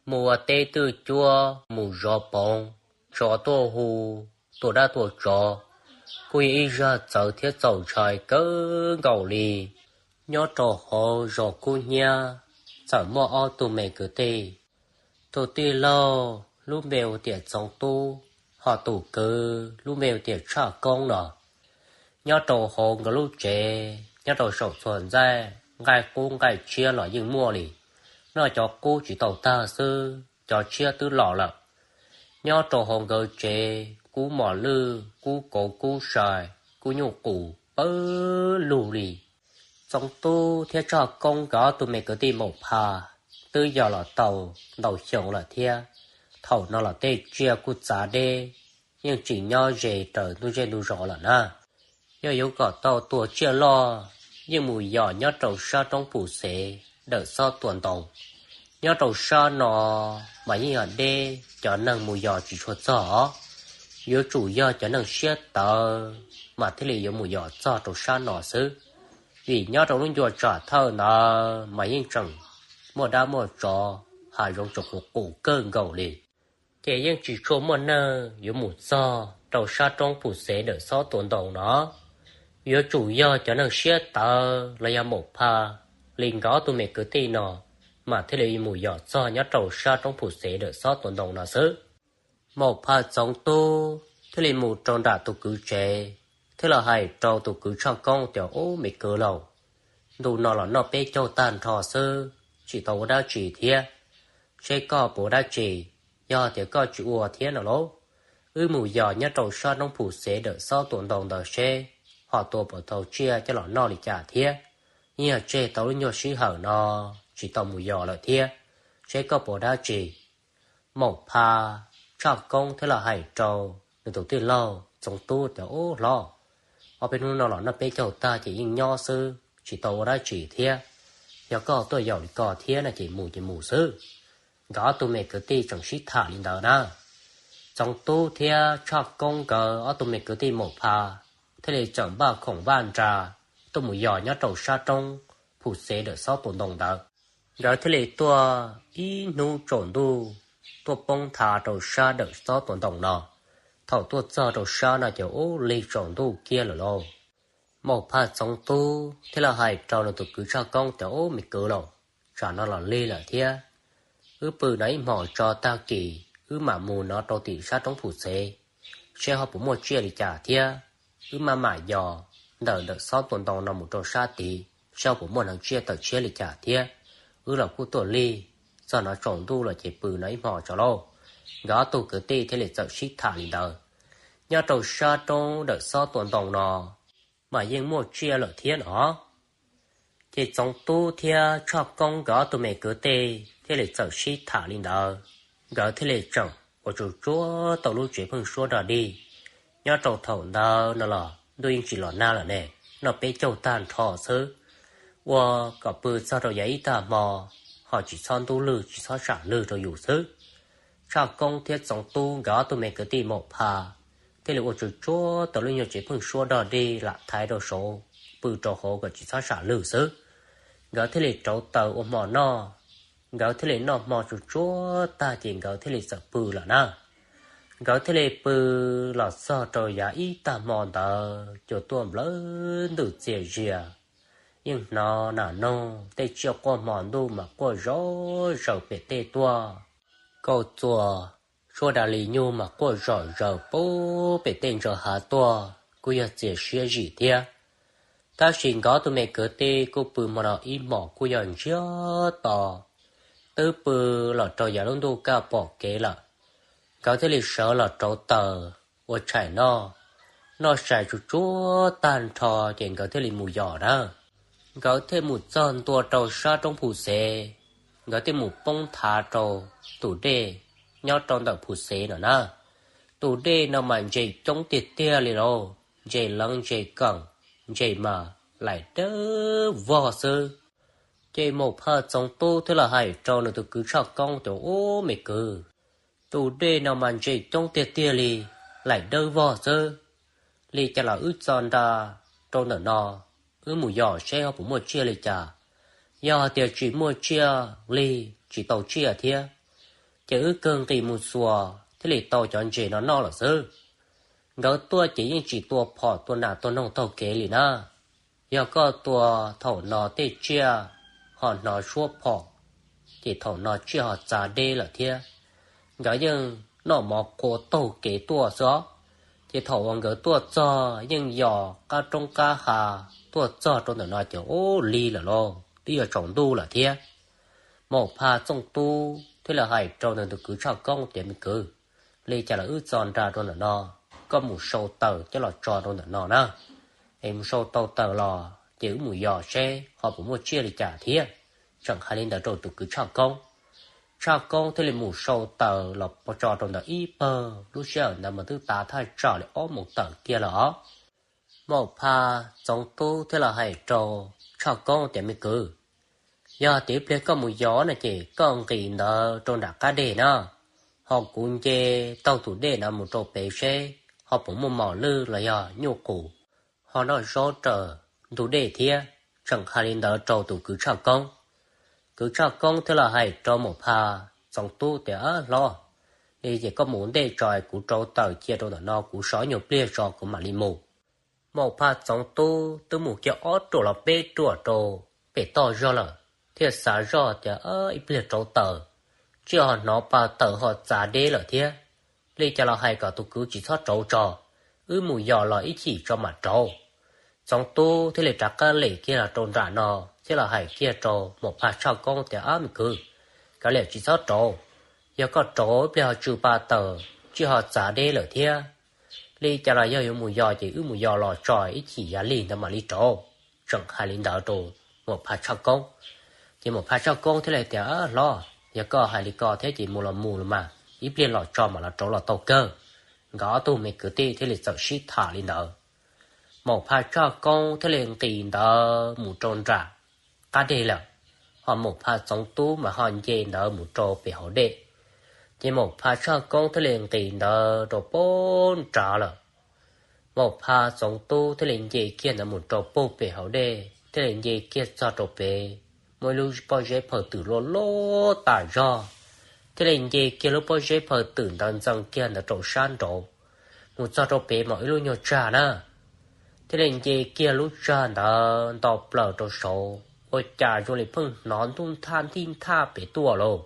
mus ua teb twj cuab mus zov poov, tsov tuaj hu, tua dab tua tsov, kuj yog ib zaj txawv thiab txaus ntshai kawg nkaus li. Nyob rau hauv zos Kub Hnyiab, txawm muaj ob tug me kwv tij. Tus tij laug lub npe hu tias Txoov Tub, ho tus kwv lub npe hu tias Tshaj Koob no. Nyob rau hauv nkawd lub tsev nyob rau saum txuas ntxaij, nqaij qub nqaij tshiab los yeej muaj li. Noj cov qub tsis tau tag xwb, cov tshiab twb los lawm. Nyob rau hauv nkawd tsev kub mos lwj, kub kauv kub sai, kub nyuj qus pawg lug li. Txoov Tub thiab Tshaj Koob nkawd ob tug me kwv tij Maum Pha twb yog los tau ntau xyoo lawm thiab. Thaum no los tej tsiaj kuj txav deb, yeej tsis nyob ze raws ntuj zej ntuj zos lawm na. Yog yuav kom tau tua tsiaj loj, yeej mus yos nyob rau sab roob Phum Xev dawm xob tua ntoo. Nyob rau sab no mas yeej yog deb, cov neeg mus yos tsis tshua txog. Yuav tsum yog cov neeg siab tawv mas thiaj li yuav mus yos txog rau sab no xwb. Vim nyob rau lub ncua tsam thawj ntawd mas yeej tseem muaj dab muaj tsov, hav zoov tseem qus qus kawg nkaus li. Ces yeej tsis tshua muaj neeg yuav mus txog rau sab roob Phum Xev dawm xob tua ntoo no. Yuav tsum yog cov neeg siab tawv los yog Maum Pha li nkawd ob tug me kwv tij no mas thiaj li mus yos txog nyob rau sab roob Phum Xev dawm xob tua ntoo no xwb. Maum Pha Txoov Tub thiaj li mus rau nram tus kwv tsev, thiab los hais rau tus kwv Tshaj Koob tias, Ub, me kwv lauj, ntu no los noj peb caug tag nrho xwb, tsis tau ua dab tsi thiab. Seb koj puas ua dab tsi? Yog tias koj tsis ua thiab no lauj, wb mus yos nyob rau sab roob Phum Xev dawm xob tua ntoo ntawd seb ho tua puas tau tsiaj coj los noj li cas thiab. Yeej yog tseg tau lub nyuag sij hawm no tsis tau mus yos lawm thiab. Seb koj puas ua dab tsi? Maum Pha Tshaj Koob thiaj los hais rau nws tus tij laug Txoov Tub tias, Ub hlob, ob peb hnub no los noj peb caug tag ces yeej nyob xwb, tsis tau ua dab tsi thiab. Yog koj tuaj yaum li ko thiab no ces mus ces mus xwb. Nkawd ob tug me kwv tij tseem sib tham li ntawd na. Txoov Tub thiab Tshaj Koob nkawd ob tug me kwv tij Maum Pha thiaj li txawm npaj khoom npaj nra tuaj mus yos nyob rau sab roob Phum Xev dawm xob tua ntoo ntawd. Nkawd thiaj li tuaj ib hnub tsaus ntuj, tuaj poob thav rau sab dawm xob tua ntoo no. Thaum tuaj txog rau sab no ces ub, lig tsaus ntuj kiag lawm lauj. Maum Pha Txoov Tub thiaj los hais rau nws tus kwv Tshaj Koob tias, Ub, me kwv lauj, tsam no los lig lawm thiab. Wb pw no ib hmos tso, tag kis wb mam mus no rau tim sab roob Phum Xev, seb ho puas muaj tsiaj li cas thiab. Wb maj mam yos ntawm dawm xob tua ntoo no mus rau sab tid, seb ho puas muaj neeg tsiaj tawm tshiab li cas thiab. Wb los kuj tuaj lig, txog no tsaus ntuj lawm ces pw no ib hmos tso lauj. Nkawd ob tug kwv tij thiaj li txawm sib tham li ntawd. Nyob rau sab roob dawm xob tua ntoo no mas yeej muaj tsiaj lawm thiab no. Ces Txoov Tub thiab Tshaj Koob nkawd ob tug me kwv tij thiaj li txawm sib tham li ntawd, nkawd thiaj li tseem ua tsuag tsuag tau lub tsev pheeb suab dog dig. Nyob rau thaum ntawd no los ntuj yeej tsis los nag lawm ne, noj peb caug tag nrho xwb, ua kom pw txog rau yav ib tag hmo ho tsis txhob ntub lwg tsis txhob sam lwg rau yus xwb. Tshaj Koob thiab Txoov Tub nkawd ob tug me kwv tij Maum Pha thiaj li ua tsuag tsuag tau lub nyuag tsev pheeb suab dog dig lam thaiv rau saud, pw rau hauv kom tsis txhob sam lwg xwb. Nkawd thiaj li rauv taws ua hmo noj. Nkawd thiaj li noj hmo tsuag tsuag tag ces nkawd thiaj li txawm pw lawm na. Nkawd thiaj li pw los txog rau yav ib tag hmo ntawd cua tuaj nplawv ntws txias zias, yeej hnov nas noog tej tsiaj quaj hmo ntuj mas quaj zom zaws pem tej tuaj. Kauj txuas, suab da li nyuj mas quaj zom zaws pub pem tej ntsa hav tuaj, kuj yog txias siab zim thiab. Tab sis nkawd ob tug me kwv tij kuj pw hmo no ib hmos kuj yog ntsiag to, twb pw los rau yav lub ntuj kaj pom kev lawm. Nkawd thiaj li sawv los rauv taws ua tshais noj. Noj sai tsuag tsuag tag nrho ces nkawd thiaj li mus yos na. Nkawd thiaj mus txog ntua rau sab roob Phum Xev, nkawd thiaj mus poob thav rau tus dej nyob rau ntawm Phum Xev no na. Tus dej no mas ntses coob tiag tiag li lauj, ntses leev ntses keem, ntses mas laim dawb vog xwb. Ces Maum Phaj Txoov Tub thiaj los hais rau nws tus kwv Tshaj Koob tias, Ub, me kwv, tus dej no mas ntses coob tiag tiag li, laim dawb vog xwb. Li cas los wb txo nra rau ntawm no, wb mus yos seb ho puas muaj tsiaj li cas. Yog hais tias tsis muaj tsiaj li, tsis tau tsiaj thiab, ces wb kawg nqis mus xuas thiaj li tau cov ntses no noj lawm xwb. Nkawd tuaj ces yeej tsis tua phom tua nas tua noog taug kev li na. Yog koj tua thaum no tej tsiaj ho hnov suab phom, ces thaum no tsiaj ho txav deb lawm thiab. Nkawd yeej noj mov qhua taug kev tuaj xwb os. Ces thaum uas nkawd tuaj txog yeej yos qab roob qab hav tuaj txog rau ntawm no ces ub lig lawm lauj, twb yuav tsaus ntuj lawm thiab. Maum Phaj Txooj Tub thiaj li hais rau ntawm tus kwv Tshaj Koob tias, Me kwv, li cas los wb txog nram rau ntawm no, koj mus sau taws coj los tso rau ntawm no na. Es mus sau tau taws los ces wb mus yos seb ho puas muaj tsiaj li cas thiab. Tseem hais li ntawd rau tus kwv Tshaj Koob. Tshaj Koob thiaj li mus sau taws los tso rau ntawm ib pawg, lub sij hawm ntawd mas twb tav thaj tsam li ob moos tawm kiag lawm os. Maum Phaj Txoov Tub thiaj los hais rau Tshaj Koob tias, Me kwv, yog tias ib pliag koj mus yos no ces koj nqis ntawd rau nram qab deg na, ho kuv nce taug tus dej ntawd mus rau pem seb ho puas muaj mos lwj los yog nyuj qus ho noj zaub raws ntug dej thiab. Tseem hais li ntawd rau tus kwv Tshaj Koob. Kwv Tshaj Koob thiaj los hais rau Maum Phaj Txoov Tub tias, Ab hlob, li ces koj mus ntej tso, kuv rauv taws cia rau ntawm no, kuv so nyuag pliag tso kuv mam li mus. Maum Phaj Txoov Tub twb mus kiag ob ruam los peb ruam rau pem toj zog lawm, thiaj xav zoj tias, Ib pliag rauv taws, tsiaj ho hnov pa taws ho txav deb lawm thiab. Li cas los hais kom tus kwv tsis txhob rauv tso, wb mus yos los ib chim tso mam rauv. Txoov Tub thiaj li rov qab lem kiag los rau nram no thiab los hais kiag rau Maum Phaj Tshaj Koob tias, Ab me kwv, kav liam tsis txhob rauv, yog koj rauv ib pliag ho tsw pa taws, tsiaj ho txav deb lawm thiab. Li cas los yog yuav mus yos ces wb mus yos los tso, ib chim yav lig ntawd mam li rauv. Tseem hais li ntawd rau Maum Phaj Tshaj Koob. Ces Maum Phaj Tshaj Koob thiaj li tias, Ab hlob, yog koj hais li ko thiab ces mus los mus los mas, ib pliag los tso mam los rauv los tau kawg. Nkawd ob tug me kwv tij thiaj li txawm sib tham li ntawd. Maum Phaj Tshaj Koob thiaj li nqis ntawd mus rau nram qab deg lawm, ho Maum Phaj Txoov Tub mas ho nce ntawd mus rau pem hauv dej. Ces Maum Phaj Tshaj Koob thiaj li nqis ntawd rau pem nrad lawm. Maum Phaj Txoov Tub thiaj li nce kiag ntawd mus rau puag pem hauv dej, thiaj li nce kiag txog rau pem, muaj ib lub pob zeb phaw twm luaj luaj tas zog, thiaj li nce kiag lub pob zeb phaw twm ntawd ntxeev kiag ntawd rau sab nraud, mus txog rau pem mas ib lub nyuag tsag na, thiaj li nce kiag lub tsag ntawd nto plaws rau saud, ua cas zoo li pheej hnov ntuj nthaj ntij nthaj pem tuaj lauj.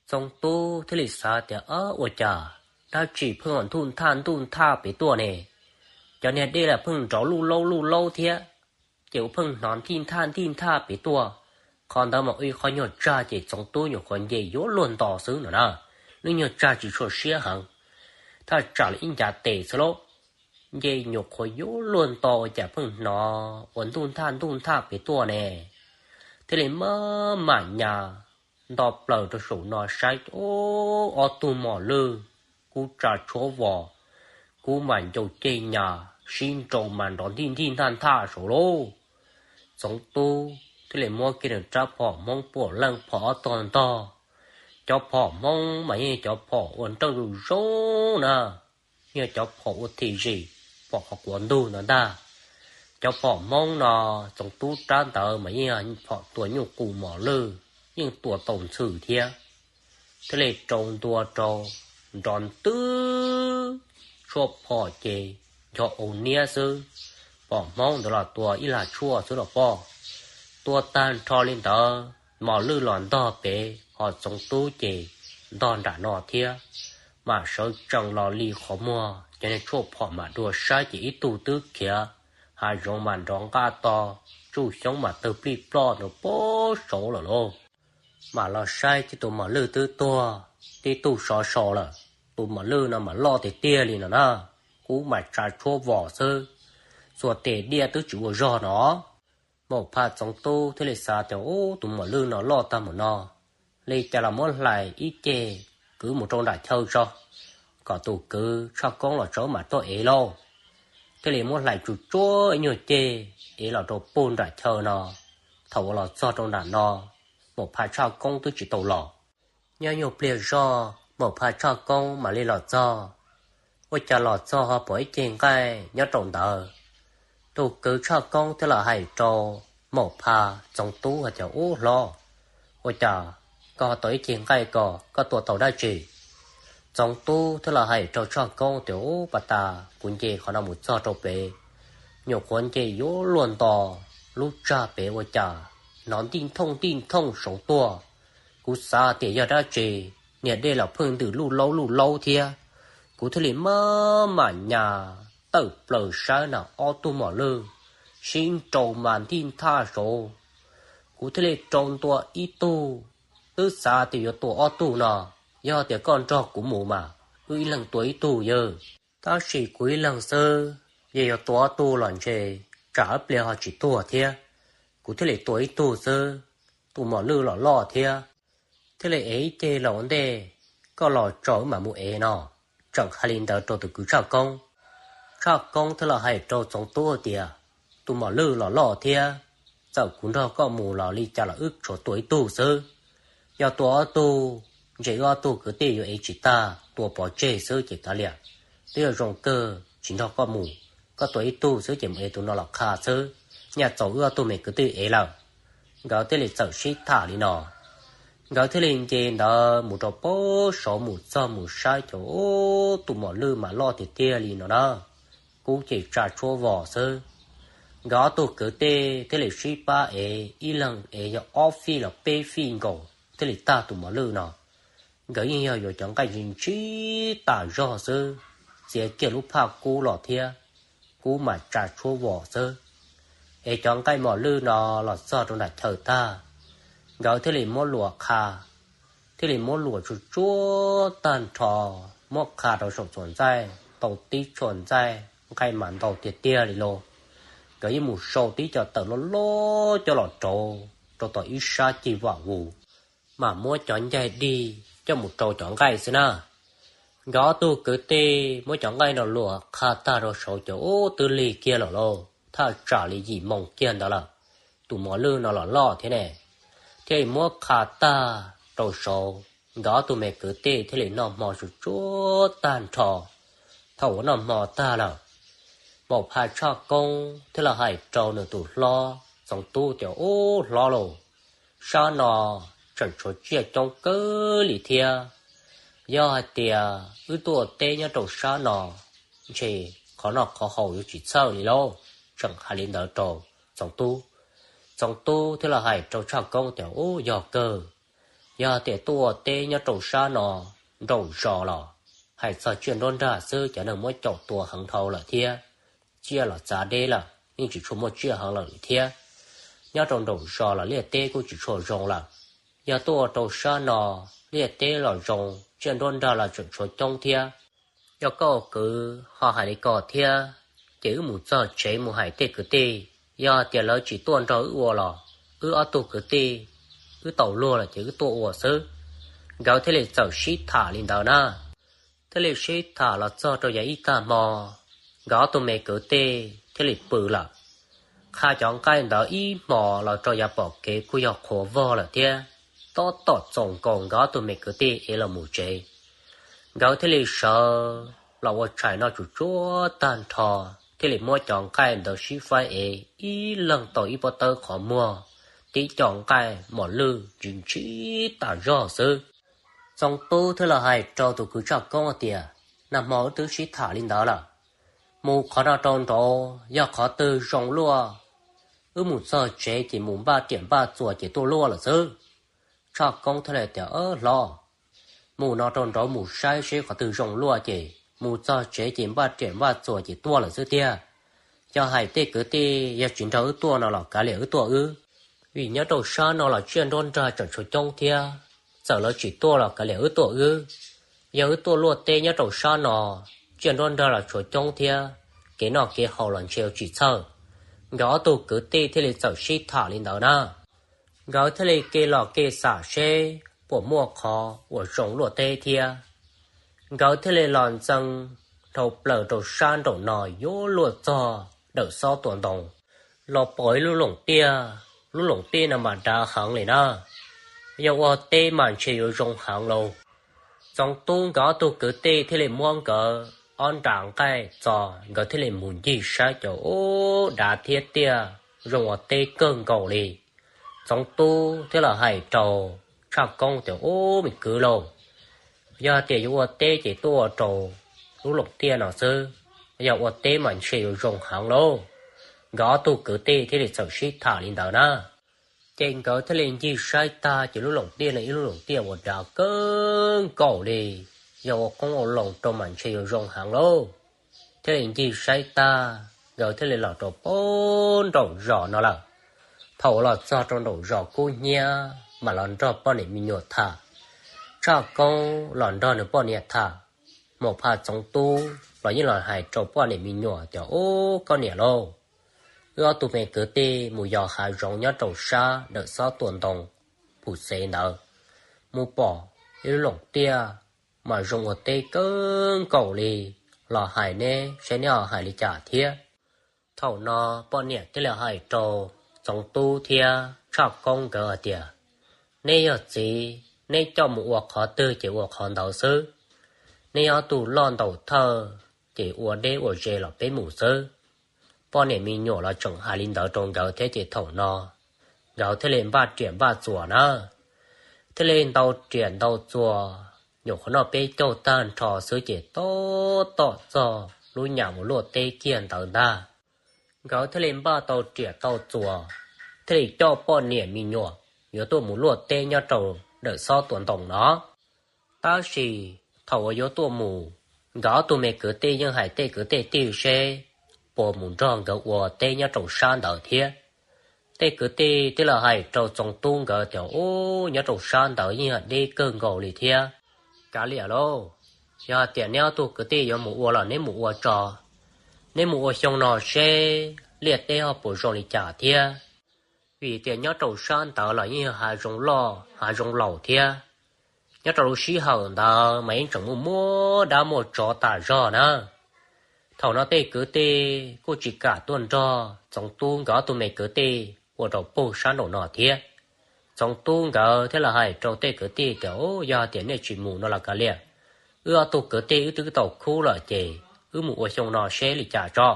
Txoov Tub thiaj li xav tias, Ab, ua cas dab tsi pheej ua ntuj nthaj ntuj nthaj pem tuaj ne? Cov niag dej los pheej nrov luj laub luj laub thiab, ces ua pheej hnov ntij nthaj ntij nthaj pem tuaj. Qhov ntawd mas ua ib qho nyuag tsag ces Txoov Tub nyuam qhuav nce yuav luag nto xwb no na, lub nyuag tsag tsis tshua siab heev, thaj tsam li ib ncav tes xwb lauj. Nce nyuam qhuav yuav luag nto ua cas pheej hnov ua ntuj nthaj ntuj nthaj pem tuaj ne. Thiaj li maj mam nyas nto plaws rau saum no saib, ob tug mos lwj kub tsa tshuab vos, kub mas ncau ceg nyas sib nraus mas nrov ntij ntij nthaj nthaj saud lauj. Txoov Tub thiaj li muab kiag nws rab phom Hmoob puam leej phom ob tog ntog. Cov phom Hmoob mas yeej cov phom ua nreej zoo zoo na, yeej cov phom ua thim zim, phom qhov quav ntug ntawd ntag. Cov phom Hmoob no, Txoov Tub rab ntawd mas yeej phom tua nyuj qus mos lwj, yeej tua tau ntxhw thiab. Thiaj li rau ntua rau, nrov ntwg, tshuaj phom ces nco au niab xwb. Phom Hmoob ntawd los tua ib lag tshuaj xwb los poj. Tua tag nrho li ntawd, mos lwj los ntog pem, ho Txoov Tub ces ntog nram no thiab. Mam sawv tsees los li qhov muag, cov niag tshuaj phom mam dua saib ces ib tug twb khiav, hav zoov mas nrov nqaj to, tsuj xyoob mas tawg plij ploj ntawd pem saud lawm lauj. Mam los saib ces tus mos lwj twb tuag tib tug sov so lawm. Tus mos lwj no mas loj tiag tiag li no na, kub mas tsa tshuab vos xwb, txhua tes diaj twb tsis ua zog no. Maum Phaj Txoov Tub thiaj li xav tias, Ub, tus mos lwj no loj tag mus no, li cas los muab hlais ib ceg kwv mus rau nram chaw tso, kom tus kwv Tshaj Koob los tsav mam tuaj ev lauj. Thiaj li muab hlais tsuj tsuab ib nyuag ceg ev los rau puag nram chaw no. Thaum uas los txog rau nram no, Maum Phaj Tshaj Koob twb tsis tau los. Nyob nyuag pliag zog Maum Phaj Tshaj Koob mam li los txog. Ua cas los txog ho pom ib ceg nqaij nyob rau ntawd. Tus kwv Tshaj Koob thiaj los hais rau Maum Phaj Txoov Tub hais tias, Ub hlob, ua cas koj ho tau ib ceg nqaij ko, koj tua tau dab tsi? Txoov Tub thiaj los hais rau Tshaj Koob tias, Ub, pas tas kuv nce qhov no mus txog rau pem, nyuam qhuav nce yuav luag nto, lub tsag pem ua cas hnov ntij nthooj ntij nthooj saud tuaj. Kuv xav tias yog dab tsi, niag dej los pheej ntws luj laub luj laub thiab. Kuv thiaj li maj mam nyas tawm plaws saib na ob tug mom lwj sib nraus mas ntij nthaj saud. Kuv thiaj li rau ntua ib tug, twb xav tias yuav tua ob tug no. Yog tias koj nrog kuv mus mas wb ib leeg tua ib tug yawg. Tab sis kuv ib leeg xwb, yog yuav tua ob tug los ntshe tsam ib pliag ho tsis tuag thiab. Kuv thiaj li tua ib tug xwb, tus mom lwj los loj thiab. Thiaj li ev ib ceg los ua ntej, koj los tso wb mam mus ev no. Tseem hais li ntawd rau tus kwv Tshaj Koob. Tshaj Koob thiaj los hais rau Txoov Tub tias, Tus mom lwj los loj thiab, txawm kuv nrog koj mus los li cas los wb tsuas tua ib tug xwb. Yog tua ob tug, ntshe wb ob tug kwv tij yuav ev tsis tag, tua pov tseg xwb ces kav liam, twb yuav zoo kawg tsis nrog koj mus. Koj tua ib tug xwb ces mus ev tus no los qha xwb, nyaj txaus wb ob tug me kwv tij ev lawm. Nkawd thiaj li txawm sib tham li no. Nkawd thiaj li nce ntawd mus rau pem saud mus txog mus saib ces ub, tus mom lwj mas loj tiag tiag li no na, kub ces tsa tshuab vos xwb. Nkawd ob tug kwv tij thiaj li sib pab ev, ib leeg ev yog ob fij los peb fij nkaus thiaj li tag tus mom lwj no. Nkawd yeej yog yuav cov nqaij ntsib ntsib tas zog xwb, txiav kiag lub phaj kub los thiab, kub mas tsa tshuab vos xwb. Es cov nqaij mos lwj no los txog rau nram chaw tag, nkawd thiaj li muab luas qha, thiaj li muab luas tsuag tsuag tag nrho, muab qha rau saum txuas ntxaij tau tib tshua ntxaij, nqaij mas ntau tiag tiag li los. Nkawd yeej mus sau tib co tawm loj loj coj los rauv rau tom ib sab cig vam vus, mas muab cov ncaig dig coj mus rau cov nqaij xwb na. Nkawd ob tug kwv tij muab cov nqaij no luas qha tag rau saud ces ub twb lig kiag lawm lauj, thaj tsam li yim moos kiag ntawd lawm. Tus mos lwj no los loj thiab ne, thiaj li muab qha tag rau saud, nkawd ob tug me kwv tij thiaj li noj hmo tsuag tsuag tag nrho. Thaum uas noj hmo tag lawm, Maum Phas Tshaj Koob thiaj los hais rau nws tus hlob Txoov Tub tias, Ub hlob lauj, sab no tseem tshuav tsiaj coob kawg li thiab. Yog hais tias wb tuaj teb nyob rau sab no, ntshe qhov noj qhov haus yuav tsis txhawj li lauj. Tseem hais li ntawd rau Txoov Tub. Txoov Tub thiaj los hais rau Tshaj Koob tias, Ub yog kawg, yog tias tuaj teb nyob rau sab no nraum zos los hais txog tsiaj nruab nrag xwb cov neeg muab caum tua heev dhau lawm thiab, tsiaj los txav deb lawm yeej tsis tshua muaj tsiaj heev lawm thiab. Nyob rau nraum zos los liaj teb kuj tsis tshua zoo lawm. Yog tuaj ua rau sab no, liaj teb los zoo, tsiaj nruab nrag los tseem tshuav coob thiab. Yog koj ua kwv ho hais li ko thiab, ces wb mus txog tsev mus hais tej kwv tij. Yog tias lawv tsis tuaj nrog wb ua los wb ob tug kwv tij wb tau luag lawm ces wb tuaj ua xwb. Nkawd thiaj li txawm sib tham li ntawd na. Thiaj li sib tham los txog rau yav ib tag hmo, nkawd ob tug me kwv tij thiaj li pw lawm. Qha cov nqaij ntawd ib hmos los rau yav pom kev kuj yog qhuav vog lawm thiab, tab tom txaus nkaus nkawd ob tug me kwv tij ev los mus tsev. Nkawd thiaj li sawv los ua tshais noj tsuag tsuag tag nrho, thiaj li muab cov nqaij ntawd sib faib ev ib leeg tau ib pob tawb qhov muag, tib co nqaij mos lwj ntsis ntsis tas zog xwb. Txoov Tub thiaj los hais rau tus kwv Tshaj Koob tias, Nag hmo wb twb sib tham li ntawd lawm, mus qhov no rau nraud yog qhov twg zoo luaj, wb mus txog tsev ces mus npaj riam npaj txuas ces tuaj luaj lawm xwb. Tshaj Koob thiaj li tias, Hlob, mus no rau nraud mus saib seb qhov twg zoo luaj ces mus txog tsev ces npaj riam npaj txuas ces tuaj lawm xwb tiag. Yog hais tej kwv tij yog tsis nrog wb tuaj no los kav liam wb tuaj wb, vim nyob rau sab no los tsiaj nruab nrag tseem tshuav coob thiab. Txawm lawv tsis tuaj los kav liam wb tuaj wb. Yog wb tuaj luaj teb nyob rau sab no, tsiaj nruab nrag los tshuav coob thiab, kev noj kev haus los ntshe yuav tsis txhawj. Nkawd ob tug kwv tij thiaj li txawm sib tham li ntawd na. Nkawd thiaj li ke los ke xam seb puas muaj qhov uas zoo luaj teb thiab. Nkawd thiaj li los ntxeev dhau plaws rau sab nraum no yuav luaj txog dawm xob tua ntoo, los pom ib lub loos tiaj. Lub loos tiaj no mas dav heev li na, yog ua teb mas ntshe yuav zoo heev lauj. Txoov Tub nkawd ob tug kwv tij thiaj li muab nkawd ob nra nqaij txo, nkawd thiaj li mus ncig saib ces ub, dav thiab tiaj, zoo ua teb kawg nkaus li. Txoov Tub thiaj los hais rau Tshaj Koob tias, Ub, me kwv lauj, yog tias yuav ua teb ces tuaj ua rau lub Loos Tiaj no xwb, yog ua teb mas ntshe yuav zoo heev lauj. Nkawd ob tug kwv tij thiaj li txawm sib tham li ntawd na. Ces nkawd thiaj li ncig saib tag ces lub Loos Tiaj no ib lub Loos Tiaj uas dav kawg nkaus li, yog ua qoob ua loo rau mas ntshe yuav zoo heev lauj. Thiaj li ncig saib tag, nkawd thiaj li los rau pem nraum zos no lawm. Thaum uas los txog rau nraum zos kub hnyiab mas los nrog poj niam me nyuam tham. Tshaj Koob los nrog nws poj niam tham. Maum Phaj Txoov Tub los yeej los hais rau poj niam me nyuam tias, Ub, koj niam lauj, wb ob tug me kwv tij mus yos hav zoov nyob rau sab dawm xob tua ntoo pum xev ntawd, mus pom ib lub Loos Tiaj mas zoo ua teb kawg nkaus li, los hais neb saib neb ho hais li cas thiab. Thaum no poj niam thiaj li hais rau Txoov Tub thiab Tshaj Koob nkawd hais tias, Neb yog txiv, neb coj mus ua qhov twg ces ua qhov ntawd xwb. Neb ob tug loj ntaus thawj ces ua deb ua ze los peb mus xwb. Poj niam me nyuam los tseem hais li ntawd rau nkawd thiab ces thaum no nkawd thiaj li npaj riam npaj txuas na. Thiaj li ntau riam ntau txuas, nyuam qhuav noj peb caug tag nrho xwb ces tab tom txog lub nyam uas luaj teb kiag ntawd ntag. Nkawd thiaj li npaj tau riam tau txuas, thiaj li coj poj niam me nyuam yuav tuaj mus luaj teb nyob rau dawm xob tua ntoo no. Tab sis thaum uas yuav tuaj mus, nkawd ob tug me kwv tij yeej hais tej kwv tej tij seb puas mus nrog nkawd ua teb nyob rau sab ntawd thiab. Tej kwv tij thiaj li hais rau Txoov Tub nkawd tias, Ub, nyob rau sab ntawd yeej yog deb kawg nkaus li thiab. Kav liam lauj, yog hais tias neb ob tug kwv tij yuav mus ua los neb mus ua tso, neb mus ua xyoo no seb liaj teb ho puas zoo li cas thiab. Vim tias nyob rau sab ntawd los yeej yog hav zoov loj hav zoov laus thiab. Nyob rau lub sij hawm ntawd mas yeej tseem muaj muaj dab muaj tsov tas zog na. Thaum no tej kwv tij kuj tsis kam tuaj nrog Txoov Tub nkawd ob tug me kwv tij ua rau puag sab nraum no thiab. Txoov Tub nkawd thiaj li hais rau tej kwv tij tias, Yog tias nej tsis mus no los kav liam, wb ob tug kwv tij wb twb tau khub lawm ces wb mus ua xyoo no seb li cas tso.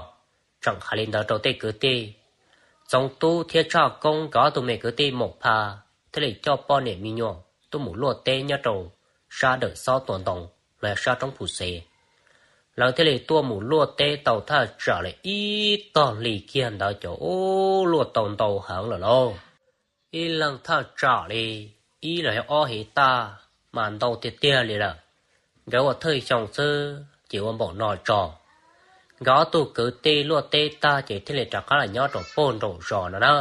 Tseem hais li ntawd rau tej kwv tij, Txoov Tub thiab Tshaj Koob nkawd ob tug me kwv tij Maum Pha thiaj li coj poj niam me nyuam tuaj mus luaj teb nyob rau sab dawm xob tua ntoo los yog sab roob phu xev. Lawv thiaj li tuaj mus luaj teb tau thaj tsam li ib tog hli kiag ntawd ces ub, luaj tau ntau heev lawm lauj. Ib leeg thaj tsam li ib los yog ob hiv taj mas ntau tiag tiag li lawm. Nkawd ua thawj xyoo xwb ces ua npaum no tso. Nkawd ob tug kwv tij luaj teb tag ces thiaj li rov qab los nyob rau puag nraum zos no na.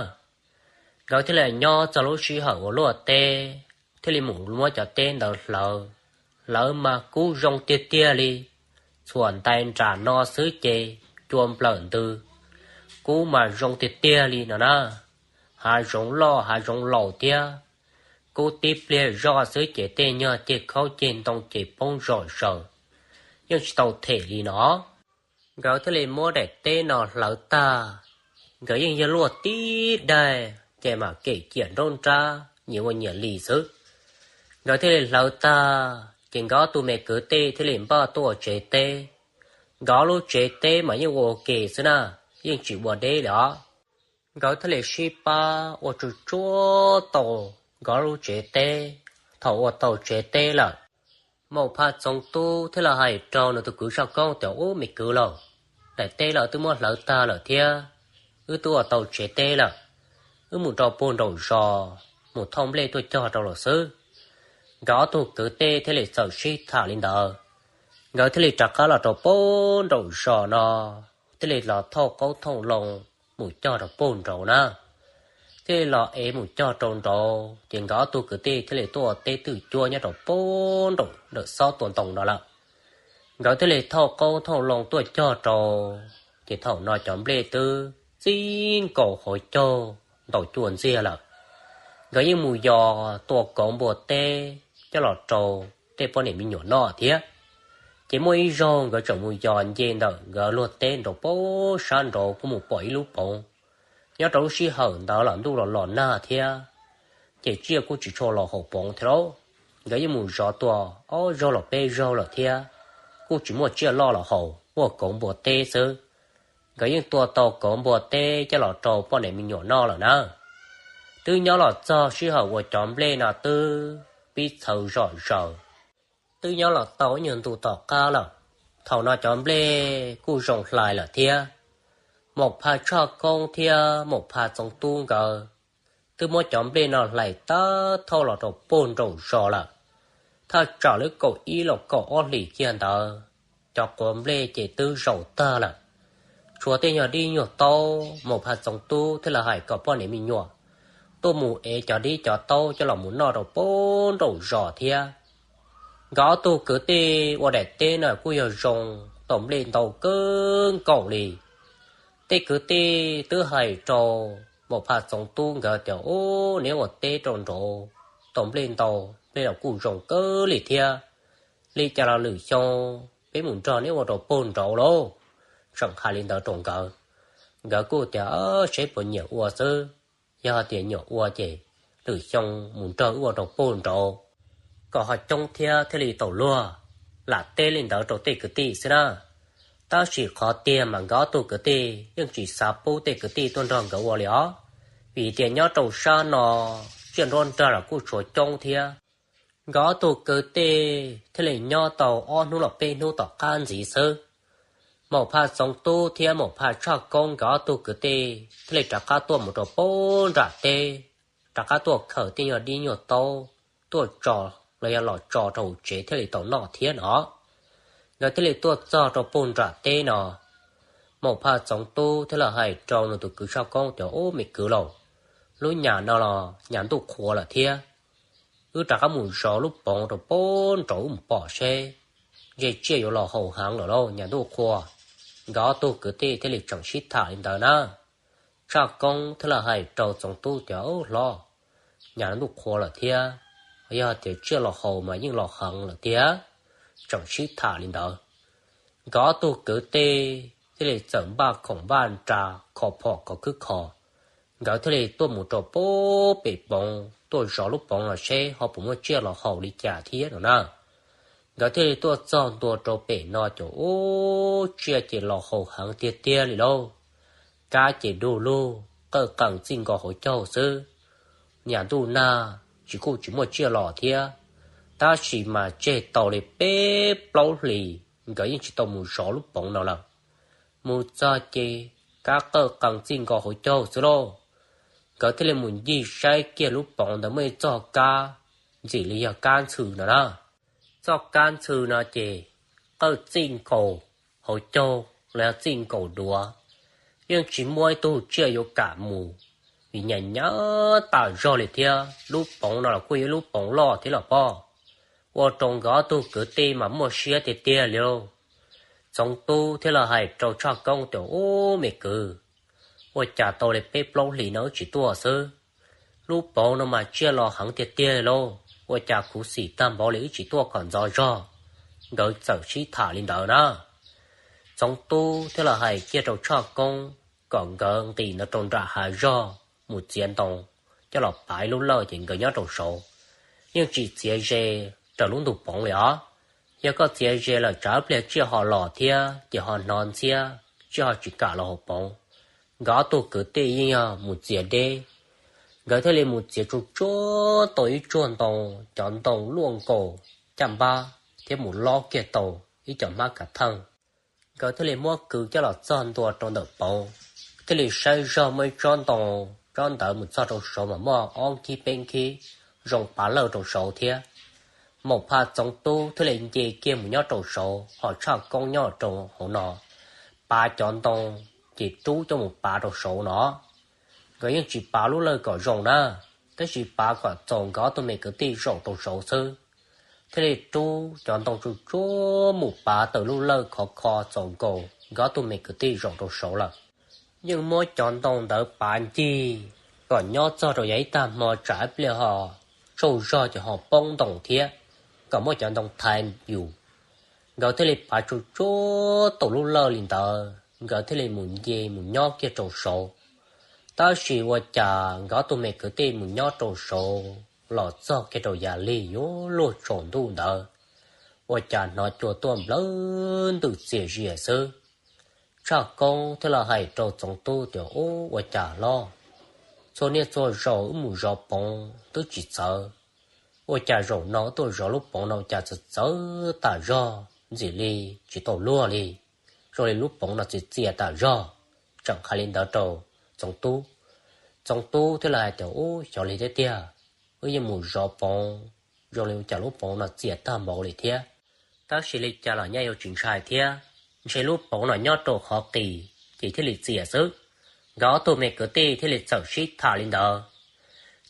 Nkawd thiaj li nyob txog lub sij hawm uas luaj teb, thiaj li mus muab cov teb ntawd hlawv. Hlawv mas kub zoo tiag tiag li, txhuam ntais nram no xwb ces cua nplawm ntws. Kub mas zoo tiag tiag li no na. Hav zoov loj hav zoov laus thiab, kub tib pliag zoj xwb ces tej nyuag ceg khaub ceg ntoo ces poob zom zaws, yeej tsis tau them li no. Nkawd thiaj li muab daim teb no hlawv tag, nkawd yeej yog luaj tib daig ces mam kem ciam nruab nrab nyias ua nyias li xwb. Nkawd thiaj li hlawv tag ces nkawd ob tug me kwv tij thiaj li npaj tuaj ua tsev teb. Nkawd lub tsev teb mas yeej ua ua ke xwb na, yeej tsis ua deb li os. Nkawd thiaj li sib pab ua tsuj tsuab tau nkawd lub tsev teb. Thaum ua tau tsev teb lawm, Maum Phaj Txoov Tub thiaj li hais rau nws tus kwv Tshaj Koob tias, Ub, me kwv lauj, daim teb lawm twb muab hlawv tag lawm thiab, wb twb ua tau tsev teb lawm. Wb mus rau puag nraum zos mus thauj nplej tuaj cog rau lawm xwb. Nkawd ob tug kwv tij thiaj li txawm sib tham li ntawd, nkawd thiaj li rov qab los rau puag nraum zos no, thiaj li los thauj qoob thauj loo mus cog rau puag nraud na. Thiaj li los ev mus cog rau nraud ces nkawd ob tug kwv tij thiaj li tuaj ua teb twj cuab nyob rau puag nraum ntawm xob tua ntoo no lawm. Nkawd thiaj li thauj qoob thauj loo tuaj cog rau, ces thaum no cov nplej twb txij nkaus hauv caug ntaus cua ntxiag lawm. Nkawd yeej mus yos tua kauv npua teb coj los rau tej poj niam me nyuam noj thiab. Ces muaj ib zaug nkawd tseem mus yos nce ntawm nkawd luag teb nraud puag sab nraud kuj mus pom ib lub poov. Nyob rau lub sij hawm ntawd los ntuj los los nag thiab, ces tsiaj kuj tsis tshua los haum poov thiab lauj. Nkawd yeej mus zov tua ob zaug los peb zaug lawm thiab, kuj tsis muaj tsiaj loj los haum, muaj kauv npua teb xwb. Nkawd yeej tua tau kauv npua teb coj los rau poj niam me nyuam noj lawm na. Twb nyob los txog sij hawm uas cov nplej no twb pib txhawv zom zaws. Twb nyob los tau ib nyuag ntu tom qab lawm, thaum no cov nplej kuj zoo hlais lawm thiab. Maum Phaj Tshoj Koob thiab Maum Phaj Txoov Tub nkawd twb muab cov nplej no hlais tab thauj los rau puag nraum zos lawm. Thaj tsam lub kaum ib los kaum ob hlis kiag ntawd, cov quav nplej ces twb zaum tag lawm. Tshuav tej nyuag dib nyuag taub, Maum Phaj Txoov Tub thiaj li hais kom poj niam me nyuam tuaj mus ev cov dib cov taub coj los mus noj rau puag nraum zos thiab. Nkawd ob tug kwv tij ua daim teb na kuj yog zoo, tau nplej ntau kawg nkaus li. Tej kwv tij twb hais rau Maum Phaj Txoov Tub nkawd tias, Ub, neb ua teb rau nraud tau nplej ntau, nplej los kuj zoo kawg li thiab. Li cas los lwm xyoo peb mus nrog neb ua rau puag nraud lauj. Tseem hais li ntawd rau nkawd, nkawd kuj tias, Seb puas nyiam ua xwb, yog hais tias nyiam ua ces lwm xyoo mus nrog wb ua rau puag nraud kom ho coob thiab thiaj li tau luag. Lam teb li ntawd rau tej kwv tij xwb na. Tab sis qhov tiag mas nkawd ob tug kwv tij yeej tsis xav pub tej kwv tij tuaj nrog nkawd ua li os, vim tias nyob rau sab no tsiaj nruab nrag los kuj tshuav coob thiab. Nkawd ob tug kwv tij thiaj li nyob tau ob hnub los peb hnub tom qab ntxiv xwb, Maum Phaj Txoov Tub thiab Maum Phaj Tshoj Koob nkawd ob tug kwv tij thiaj li rov qab tuaj mus rau puag nram teb, rov qab tuaj khaws tej nyuag dib nyuag taub tuaj tso, los yog los tso rau hauv tsev thiaj li tau noj thiab no. Nkawd thiaj li tuaj txog rau puag nram teb no, Maum Phaj Txoov Tub thiaj li hais rau nws tus kwv Tshoj Koob tias, Ub, me kwv lauj, lub nyam no los nyam ntuj qhuav lawm thiab, wb rov qab mus zov lub poov rau puag nraud wb mus pom seb, ntshe tsiaj yuav los haus heev lawm lauj, nyam ntuj qhuav. Nkawd ob tug kwv tij thiaj li tseem sib tham li ntawd na. Tshoj Koob thiaj li hais rau Txoov Tub tias, Ub, hlob, nyam ntuj qhuav lawm thiab, yog tias tsiaj los haus mas yeej los heev lawm tiag. Tseem sib tham li ntawd, nkawd ob tug kwv tij thiaj li txawm npaj khoom npaj nra, kho phom khov khwb kho. Nkawd thiaj li tuaj mus rau puag pem poov, tuaj zov lub poov los seb ho puas muaj tsiaj los haus li cas thiab no na. Nkawd thiaj li tuaj txog ntua rau pem no ces ub, tsiaj ces los haus heev tiag tiag li lauj. Kab ces du lug qawj qees txij nkaus hauv caug xwb. Nyam ntuj nag tsis kuj tsis muaj tsiaj los thiab, tab sis mas tseg tau li peb plaub hlis nkawd yeej tsis tau mus zov lub poov no lawm. Mus txog ces kab qawj qees txij nkaus hauv caug xwb lauj. Nkawd thiaj li mus ncig saib kiag lub poov ntawd muaj ib txoj kab, ntxim li yog kab ntxhw no na. Txoj kab ntxhw no ces qawj txij nkaus hauv caug los yog txij nkaus duav, yeej tsis muaj ib tug tsiaj yuav kam mus, vim nyam nyam tas zog li thiab. Lub poov no los kuj yog ib lub poov loj thiab los pob, ua rau nkawd ob tug kwv tij mas muaj siab tiag tiag li lauj. Txoov Tub thiaj li hais rau Tshaj Koob tias, Ub, me kwv, ua cas tau li peb plaub hlis no wb tsis tuaj xwb, lub poov no mas tsiaj los heev tiag tiag li lauj, ua cas khuv xim tag npaum li wb tsis tuaj kom ntxov zog? Nkawd txawm sib tham li ntawd na. Txoov Tub thiaj li hais kiag rau Tshaj Koob kom nkawd nqis ntawd rau nram hav zog mus txiav ntoo coj los pav ib lub lawj ces nkawd nyob rau saud, yeej tsis txiav ze raws lub ntug poov li os. Yog koj txiav ze lawm tsam ib pliag tsiaj ho los thiab ces ho hnov ntxhiab, tsiaj ho tsis kam los hauv poov. Nkawd ob tug kwv tij yeej yog mus txiav deb, nkawd thiaj li mus txiav tsuj tsuag tau ib tsuag ntoo, cov ntoo luaj nkaus caj npab thiab mus lob kiag tau ib co hmab kav theej. Nkawd thiaj li muab kwv coj los txog ntua rau ntawm poov, thiaj li saib zog muaj ib tsob ntoo, tsob ntawd mus txog rau saud mas muaj ob nkib peb nkib zoo pav lawj rau saud thiab. Maum Phaj Txoov Tub thiaj li nce kiag mus nyob rau saud, ho Tshaj Koob nyob rau hauv no pav cov ntoo, ces rub coj mus pav rau saud no. Nkawd yeej tsis pav lub lawj kom zoo na, tab sis pav kom txaus nkawd ob tug me kwv tij zaum rau saud xwb. Thiaj li rub cov ntoo tsuj tsuag mus pav tawm lub lawj khov kho txaus nkaus nkawd ob tug me kwv tij zaum rau saud lawm. Yeej muab cov ntoo ntawd pav ncig kom nyob txog rau yav ib tag hmo tsam ib pliag ho tsaug zog ces ho poob ntoo thiab, kom muab cov ntoo thaiv yus. Nkawd thiaj li pav tsuj tsuag tau lub lawj li ntawd, nkawd thiaj li mus nce mus nyob kiag rau saud. Tab sis ua cas nkawd ob tug me kwv tij mus nyob rau saud los txog kiag rau yam li yuav luag tsaus ntuj ntawd, ua cas hnov cua tuaj nplawg ntws txias zias xwb. Tshaj Koob thiaj li hais rau Txoov Tub tias, Ub, ua cas hlob, txhua niaj txhua zaus wb mus zov poov twb tsis txawv, Ua cas zaum no tuaj zov lub poov no ua cas txawv txawv tas zog ntxim li tsis tau luag li, zoo li lub poov no txias txias tas zog. Tseem hais li ntawd rau Txoov Tub. Txoov Tub thiaj li hais tias, Ub, xyov li thiab tiag, wb yeej mus zov poov zoo li ua cas lub poov no txias tag npaum li thiab. Tab sis li cas los nyaj yuav tsis ntshai thiab, ntshe lub poov no nyob rau qhov qis ces thiaj li txias xwb. Nkawd ob tug me kwv tij thiaj li txawm sib tham li ntawd,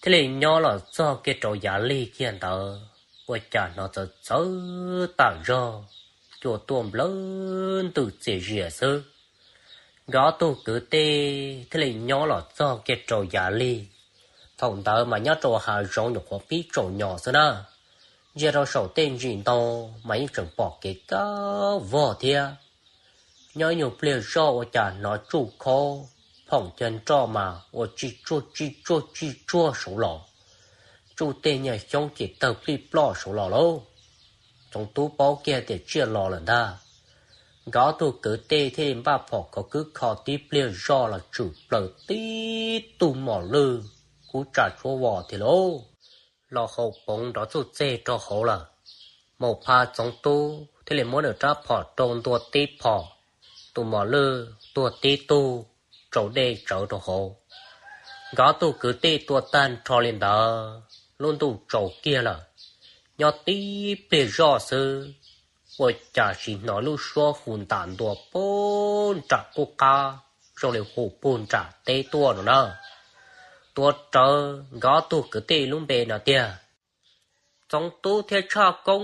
thiaj li nyob los txog kiag rau yav lig kiag ntawd, ua cas hnov txawv txawv tas zog, cua tuaj nplawv ntws txias zias xwb. Nkawd ob tug kwv tij thiaj li nyob los txog kiag rau yav lig. Thaum ntawd mas nyob rau hav zoov nyuam qhuav pib tsaus nyos xwb na, ntsia rau saum tej ntsis ntoo mas yeej tseem pom kev kab vog thiab. Nyob ib nyuag pliag zoj ua cas hnov tsuj khob phoom cag nroj mas ua tsij tsuag tsij tsuag tsij tsuag saud los, tsuj tej nyuag xyoob ces tawg plij ploj saud los lauj. Txoov Tub paub kiag tias tsiaj los lawm ntag. Nkawd ob tug kwv tij thiaj li npaj phom khov kwb kho tib pliag zoj los tshwm plaws tib tug mos lwj kub tsa tshuab vos thiab lauj, los haus poov nrov txuj txeg rau hauv lawm. Maum Phas Txoov Tub thiaj li muab nws rab phom rau ntua tib phom, tus mos lwj tuag tib tug tsau dej tsawv rau hauv. Nkawd ob tug kwv tij tua tag nrho li ntawd, lub ntuj tsaus kiag lawm. Nyob tib pliag zoj xwb, ua cas sim hnov lub suab hu ntas ntua puag nram qub qab, zoo li hu puag nram teb tuaj no na. Tuav rawv nkawd ob tug kwv tij lub npe no tiag, Txoov Tub thiab Tshaj Koob,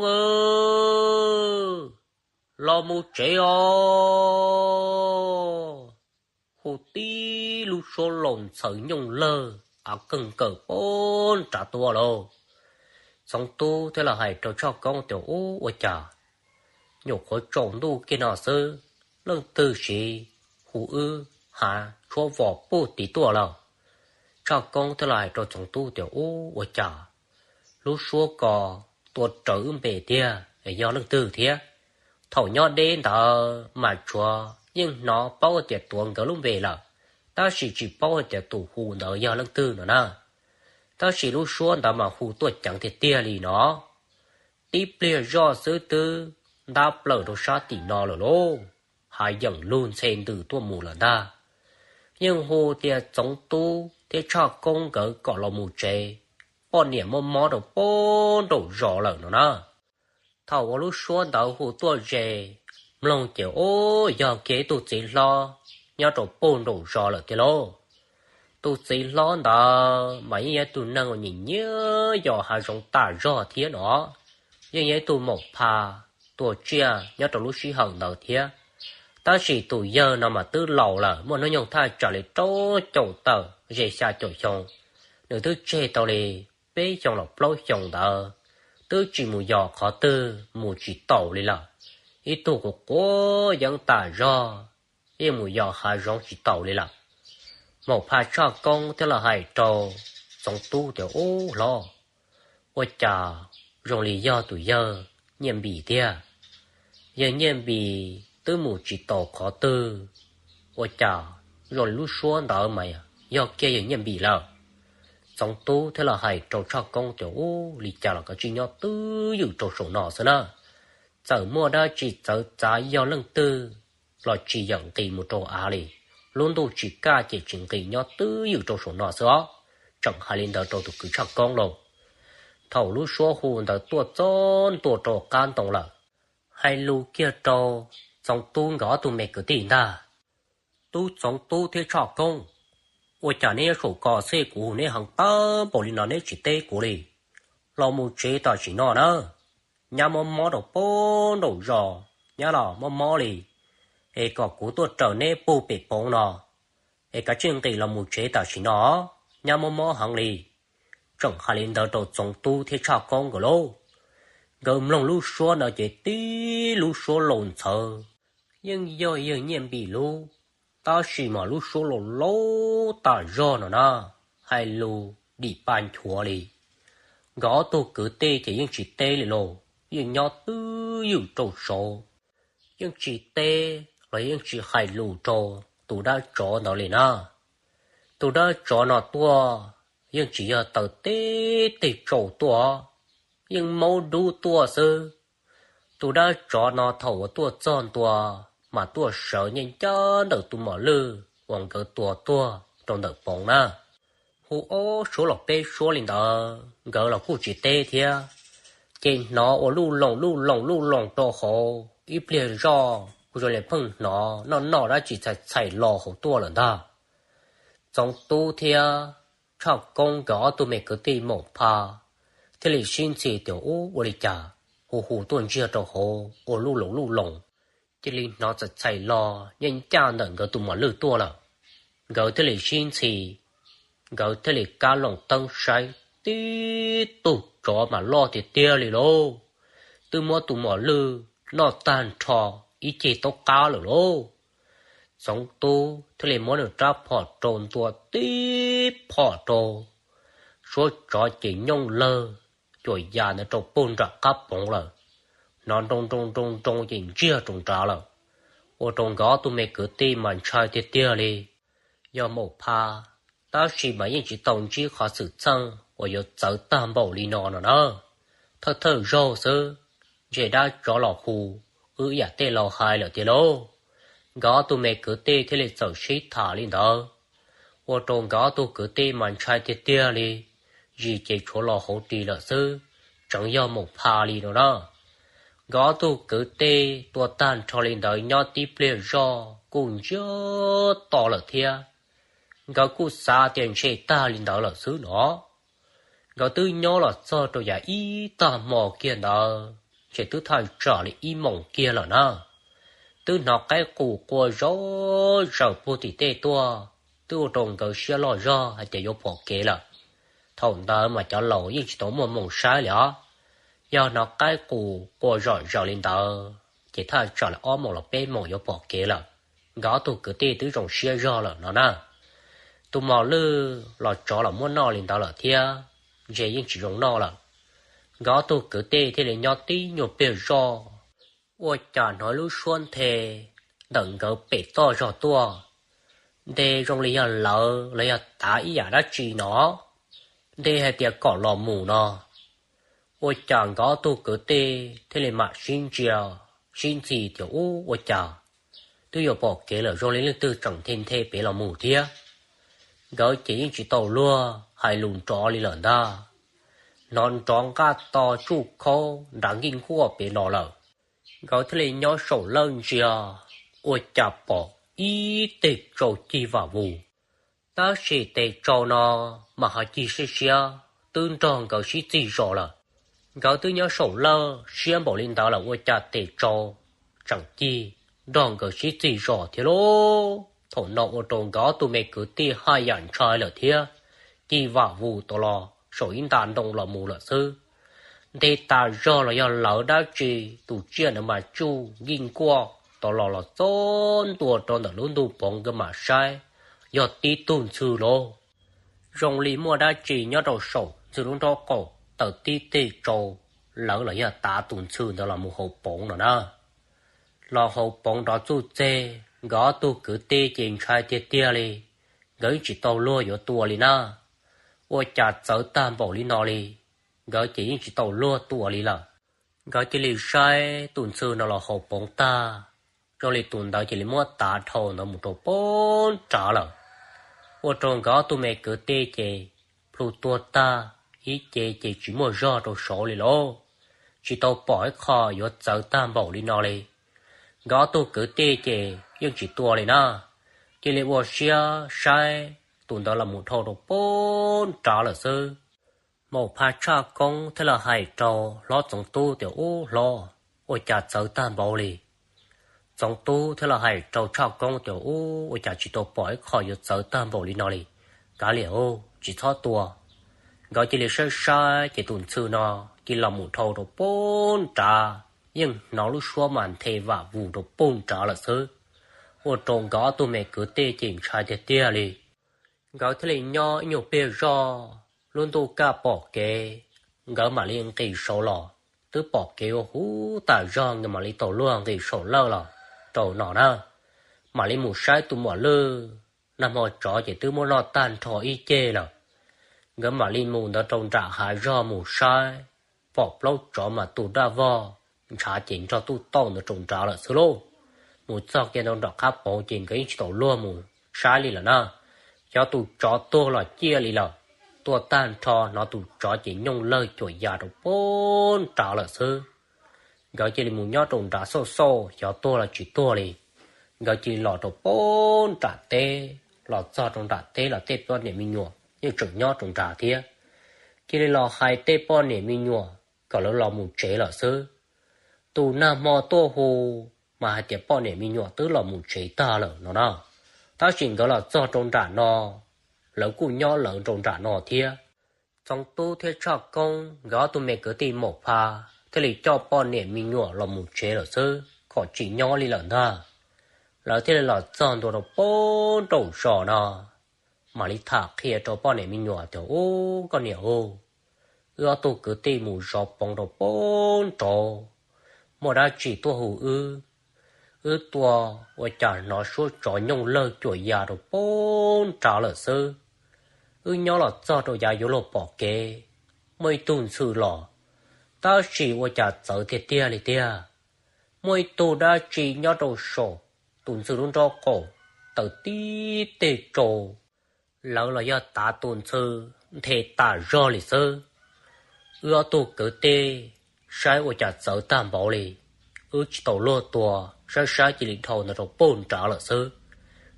los mus tsev os. Hu tib lub suab laus ntxhawv nyooj lawg av qeeg kawm puag nrad tuaj lauj. Txoov Tub thiaj los hais rau Tshaj Koob tias, Ub, ua cas nyuam qhuav tsaus ntuj kiag no xwb, leej twg siv hu wb hav tshuab vos puag tim tuaj lawm? Tshaj Koob thiaj los hais rau Txoov Tub tias, Ub, ua cas lub suab ko tua raws wb npe tiag, yog leej twg thiab? Thaum nyob deb ntawd mas tsuav yeej hnov paub tias tuav nkawd lub npe lawm, tab sis tsis paub hais tias tus hu ntawd yog leej twg no na. Tab sis lub suab ntawd mas hu tuaj ceev tiag tiag li no. Tib pliag zoj xwb twb ntab plaws rau sab tim no lawm lauj, hav yeem lug ntxhe ntws tuaj mus lawm ntag. Yeej hu tias Txoov Tub thiab Tshaj Koob nkawd kom los mus tsev, poj niam mob mob rau puag nraum zos lawm no na. Thaum uas lub suab ntawd hu tuaj ze, mloog ces ub, yog kiag ib tug txiv hlob nyob rau puag nraum zos lawm tiag lauj. Tus txiv hlob ntawd mas yeej yog ib tug neeg uas nyiam nyiam yos hav zoov tas zog thiab no. Yeej yog ib tug maum pha tua tsiaj nyob rau lub sij hawm ntawd thiab. Tab sis tus yawg no mas twb laus lawm, muaj hnub nyoog thaj tsam li rau caum tawm ze xya caum xyoo. Nws twb tseg tau li peb xyoo los plaub xyoo ntawd, twb tsis mus yos qhov twg mus tsis taus li lawm. Ib tug quav quav yeeb tas zog, yeej mus yos hav zoov tsis taus li lawm. Maum pha Tshaj Koob thiaj los hais rau Txoov Tub tias, Ub hlob, ua cas zoo li yog tus yawg Nyiaj Npis tiag. Yawg Nyiaj Npis twb mus tsis taus qhov twg, ua cas zoo li lub suab ntawd mas yog kiag yawg Nyiaj Npis lawm? Txoov Tub thiaj los hais rau Tshaj Koob tias, Ub, li cas los koj tsis nyob twj ywm rau saum no xwb na. Txawm muaj dab tsi txawv txav yog leej twg los tsis yeem nqis mus rau av li. Lub ntuj tsis kaj ces tsis nqis, nyob twj ywm rau saum no xwb os. Tseem hais li ntawd rau tus kwv Tshaj Koob lauj. Thaum lub suab hu ntawd tuaj txog ntua rau qab ntoo lawm, hais lus kiag rau Txoov Tub nkawd ob tug me kwv tij ntag. Tub Txoov Tub thiab Tshaj Koob, ua cas neb nyob saum ko xwb kuv hu neb heev tag npaum li no neb tsis teb kuv li? Los mus tsev tam sim no na. Nyab mob mob rau puag nraum zos, nyab los mob mob li, es kom kuv tuaj raws neb puag pem poov no, es kav tsij nqis los mus tsev tam sim no, nyab mob mob heev li. Tseem hais li ntawd rau Txoov Tub thiab Tshaj Koob nkawd lauj. Nkawd mloog lub suab no ces tib lub suab laus ntxhawv, yeej yog yawg Nyiaj Npis lub, tab sis mas lub suab laus laus tas zog no na, hais lus dim pa nchuav li. Nkawd ob tug kwv tij ces yeej tsis teb li lauj, yeej nyob twj ywm rau saud. Yeej tsis teb los yeej tsis hais lus rau tus dab tsov ntawd li na. Tus dab tsov no tuaj yeej tsis yog taw teb teg tsaus tuaj, yeej maub dub tuaj xwb. Tus dab tsov no thaum uas tuaj txog ntua mas tuaj sawv nyob ncaj ntawm tus mos lwj uas nkawd tua tuag rau ntawm poov na. Hu ob suab los peb suab li ntawd nkawd los kuj tsis teb thiab, ces hnov ua luj loos luj loos luj loos rau hauv ib pliag zoj kuj zoo li pheej hnov noj noj dab tsi txhais txhais los hauv tuaj lawm ntag. Txoov Tub thiab Tshaj Koob nkawd ob tug me kwv tij Maum Pha thiaj li sib ntxhi tias ub ua li cas hu hu tuaj ntsiag rau hauv ua luj loos luj loos, cia li hnov txhais txhais los nyob ncaj ntawm nkawd tus mos lwj tuaj lawm. Nkawd thiaj li sib ntxhi, nkawd thiaj li kab loos teeb saib, tib tug tsov mas loj tiag tiag li lauj, twb muab tus mos lwj noj tag nrho ib ceg taub qab lawm lauj. Txoov Tub thiaj li muab nws rab phom rau ntua tib phom rau, suab tsov ces nyooj lawg cuam yas ntawd rau puag nram qab poov lawm, hnov nroo nroo nroo nroo ces ntsiag rau nrad lawm. Ua rau nkawd ob tug me kwv tij mas ntshai tiag tiag li. Yog Maum Pha tab sis mas yeej tsis tau ntsib qhov xwm txheej uas yuav txawv tag npaum li no no na. Thawj thawj zaug xwb, ntshe dab tsov los hu wb ib yam tej laus hais lawm tiag lauj. Nkawd ob tug me kwv tij thiaj li txawm sib tham li ntawd, ua rau nkawd ob tug kwv tij mas ntshai tiag tiag li. Zis ces tshuav los hauv ris lawm xwb, tseem yog Maum Pha li no na. Nkawd ob tug kwv tij tua tag nrho li ntawd nyob tib pliag zoj kuj ntsiag to lawm thiab. Nkawd kuj xav tias ntshe tag li ntawd lawm xwb no. Nkawd twb nyob los txog rau yav ib tag hmo kiag ntawd ces twb thaj tsam li ib moos kiag lawm na. Twb hnov qaib qus qua zom zaws puag tim tej tuaj, twb ua rau nkawd siab loj zog hais tias yuav pom kev lawm. Thaum ntawd mas cov laus yeej tsis tau muaj moos saib li os. Yog hnov qaib qus qua zom zaws li ntawd ces thaj tsam li ob moos los peb moos yuav pom kev lawm. Nkawd ob tug kwv tij twb zoo siab zog lawm no na. Tus mos lwj los tsov los muab noj li ntawd lawm thiab, ntshe yeej tsis zoo noj lawm. Nkawd ob tug kwv tij thiaj li nyob tib nyuag pliag zoj, ua cas hnov lub suab nthe ntawm nkawd pem toj zog tuaj, nte zoo li yog lawv los yog tav ib yam dab tsi no, nte hais tias kom los mus no. Ua cas nkawd ob tug kwv tij thiaj li mam sib ntsia, sib ntxhi tias ub ua cas twb yuav pom kev lawm zoo li leej twg tseem nthe nthe pem los mus thiab. Nkawd ces yeej tsis tau luag hais lus nrov li lawm ntag. Hnov nrov nqaj to tsuj khaub nrad nkij nkuaj pem los lawm. Nkawd thiaj li nyob saum lawj ntsia, ua cas pom ib teg tsau cig vam vus. Tab sis tes tsau no mas ho cig siab siab twb nrog nkawd sib txig zos lawm. Nkawd twb nyob saum lawj siab npaum li ntawd lawm ua cas tes tsau tseem cig nrog nkawd sib txig zos thiab lauj. Thaum no ua rau nkawd ob tug me kwv tij haj yam ntshai lawm thiab, cig vam vus tau los saum ib nta ntoo los mus lawm xwb. Nte tas zog los yog lawv dab tsi, tus tsiaj ntawd mas tsuj nkij nkuaj tau los los txog ntua rau ntawm lub ntuj poov nkawd mam saib, yog tib tug ntxhw lauj. Zoo li muaj dab tsi nyob rau saum ntxhw lub nraub qaum taws tib teg tsau lawv los yog tav tus ntxhw ntawd los mus hauv poov no na. Los hauv poov nrov txuj txeg, nkawd ob tug kwv tij ces ntshai tiag tiag li. Nkawd tsis tau luag yuav tua li na, ua cas txawv tag npaum li no li. Nkawd ces yeej tsis tau luag tua li lawm. Nkawd cia li saib tus ntxhw no los hauv poov tag, zoo li tus ntawd cia li muab tav dhau ntawd mus rau poob nrad lawm. Ua rau nkawd ob tug me kwv tij ces plhu tuag tag, ib ce ces tsis muaj zog rau saud li lauj. Tsis tau pom ib qho yuav txawv tag npaum li no li. Nkawd ob tug kwv tij ces yeej tsis tua li na, cia li ua siab saib tus ntawd los mus dhau rau poob nrad lawm xwb. Maum Pha Tshaj Koob thiaj los hais rau hlob Txoov Tub tias ub hlob, ua cas txawv tag npaum li. Txoov Tub thiaj los hais rau Tshaj Koob tias ub ua cas tsis tau pom ib qho yuav txawv tag npaum li no li. Kav liam, tsis txhob tua. Nkawd cia li saib saib ces tus ntxhw no cia li los mus dhau rau poob nrad, yeej hnov lub suab mas nthe vam vus rau poob nrad lawm xwb. Ua rau nkawd ob tug me kwv tij ces ntshai tiag tiag li. Nkawd thiaj li nyob ib nyuag pliag zoj, lub ntuj kaj pom kev, nkawd mam li nqis saud los. Twb pom kev ua huv tas zog nkawd mam li tau luag nqis saum lawj los rau no na, mam li mus saib tus muam lwj. Nag hmo tsov ces twb muab noj tag nrho ib ceg lawm. Nkawd mam li mus ntawd rau nram hav zog mus saib, pom plaub tsov mas tu daj vog ntshav ces nrog tuj tauj ntawd rau nrad lawm xwb lauj. Mus txog kiag rau nram qab poov ces nkawd yeej tsis tau luag mus saib li lawm na. Xyov tus tsov tuag los ciaj li lawm, tuaj tag nrho hnov tus tsov ces nyooj lawg cuam ya rau pem nrad lawm xwb. Nkawd cia li mus nyob rau nrad xauj xauj xyov tuag los tsis tuag li. Nkawd cia li los rau pem nram teb, los txog rau nram teb los tej poj niam me nyuam yeej tseem nyob rau nrad thiab. Cia li los hais tej poj niam me nyuam kom lawv los mus tsev lawm xwb. Tus nag hmo tuaj hu mas hais tias poj niam me nyuam twb los mus tsev tag lawm no na. Tab sis nkawd los txog rau nram no, lawv kuj nyob lawv rau nram no thiab. Txoov Tub thiab Tshaj Koob nkawd ob tug me kwv tij Maum Pha thiaj li coj poj niam me nyuam los mus tsev lawm xwb, kom tsis nyob li lawm ntag. Lawv thiaj li los txog ntua rau pem nraum zos no, mam li tham qhia rau poj niam me nyuam tias, Ub, koj niam ub, wb ob tug kwv tij mus zov poov rau pem nraud, muaj dab tsi tuaj hu wb. Wb tua ua cas hnov suab tsov nyooj lawg cuam ya rau pem nrad lawm xwb. Wb nyob los txog rau yav yuav luag pom kev, muaj ib tug ntxhw los, tab sis ua cas txawv tiag tiag li tiag. Muaj ib tug dab tsi nyob rau saum tus ntxhw lub nrob qaum, taws tib teg rau, lawv los yog tav tus ntxhw nthe tas zog li xwb. Wb ob tug kwv tij saib ua cas txawv tag npaum li, wb tsis tau luag tua, saib saib cia li dhau ntawd rau pem nrad lawm xwb.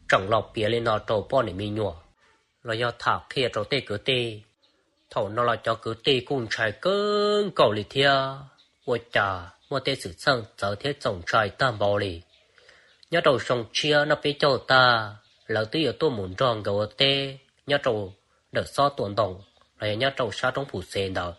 Tseem los piav li no rau poj niam me nyuam, los yog tham qhia rau tej kwv tij. Thaum no los cov kwv tij kuj ntshai kawg nkaus li thiab, ua cas muaj tej xwm txheej txawv thiab txaus ntshai tag npaum li. Nyob rau xyoo tshiab noj peb caug tag, lawv twb yuav tuaj mus nrog nkawd ua teb nyob rau ntawm Xob Tua Ntoo los yog nyob rau sab roob Phum Xev ntawd.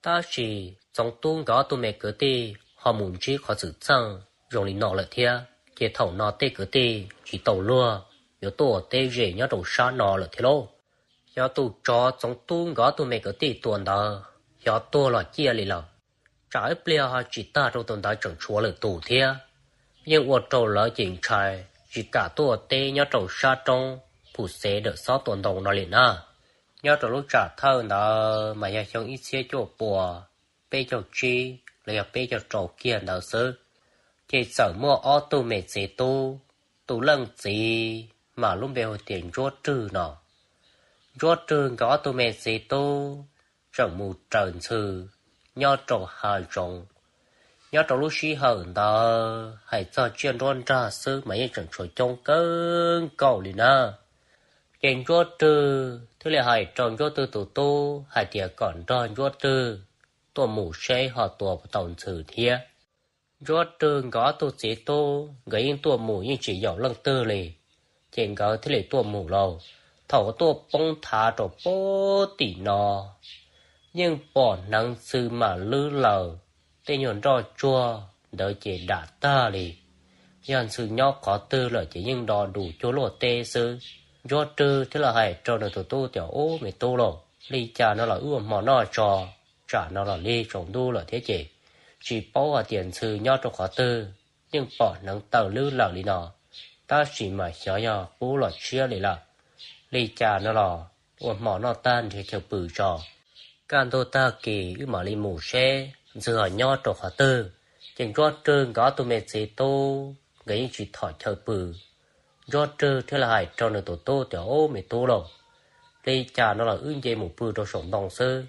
Tab sis Txoov Tub nkawd ob tug me kwv tij ho mus ntsib qhov xwm txheej zoo li no lawm thiab, ces thaum no tej kwv tij tsis tau luag yuav tuaj ua teb ze nyob rau sab no lawm thiab lauj. Xyov tus tsov Txoov Tub nkawd ob tug me kwv tij tua ntawd xyov tuag los ciaj li lawm, tsam ib pliag ho tsis tag rau tus ntawd tseem tshuav lwm tus thiab. Yeej ua rau lawv ces ntshai, tsis kam tuaj ua teb nyob rau sab roob Phum Xev ntawm Xob Tua Ntoo no li na. Nyob rau lub tsam thawj ntawd mas yog xyoo ib txhiab cuaj pua peb caug tsib los yog peb caug rau kiag ntawd xwb, ces txawm muaj ob tug me txiv tub, tus leej txiv mas lub npe hu tias Ntsuab Rwg no. Ntsuab Rwg nkawd ob tug me txiv tub tseem mus raws ntxhw nyob rau hav zoov. Nyob rau lub sij hawm ntawd hais txog tsiaj nruab nrag xwb mas yeej tseem tshuav coob kawg nkaus li na. Ces Ntsuab Rwg thiaj li hais rau Ntsuab Rwg tus tub hais tias kom nrog Ntsuab Rwg tuaj mus seb ho tua puas tau ntxhw thiab. Ntsuab Rwg nkawd ob tug txiv tub nkawd yeej tuaj mus yeej tsis yaum leej twg li, ces nkawd thiaj li tuaj mus lauj. Thaum tuaj poob thav rau pem tim no, yeej pom hneev ntxhw mam lwb lawm, tej nyuag nroj tsuag ntawd ces dam tag li. Yog ntxhw nyob qhov twg lawm ces yeej do dus cuag luaj teb xwb. Ntsuab Rwg thiaj los hais rau nws tus tub tias, Ub, me tub lauj, li cas no los wb ua hmo noj tso, tsam no los lig tsaus ntuj lawm thiab ces tsis paub hais tias ntxhw nyob rau qhov twg, yeej pom hneev taw lwb lawm li no, tab sis mas xyov yog pub los tshiab li lawm. Li cas no los ua hmo noj tag nrhiav chaw pw tso, kaj ntug tag kis wb mam li mus seb ntxhw ho nyob rau qhov twg. Ces Ntsuab Rwg nkawd ob tug me txiv tub nkawd yeej tsis thom chaw pw. Ntsuab Rwg thiaj li hais rau nws tus tub tias, Ub, me tub lauj, li cas no los wb nce mus pw rau saum ntoo xwb,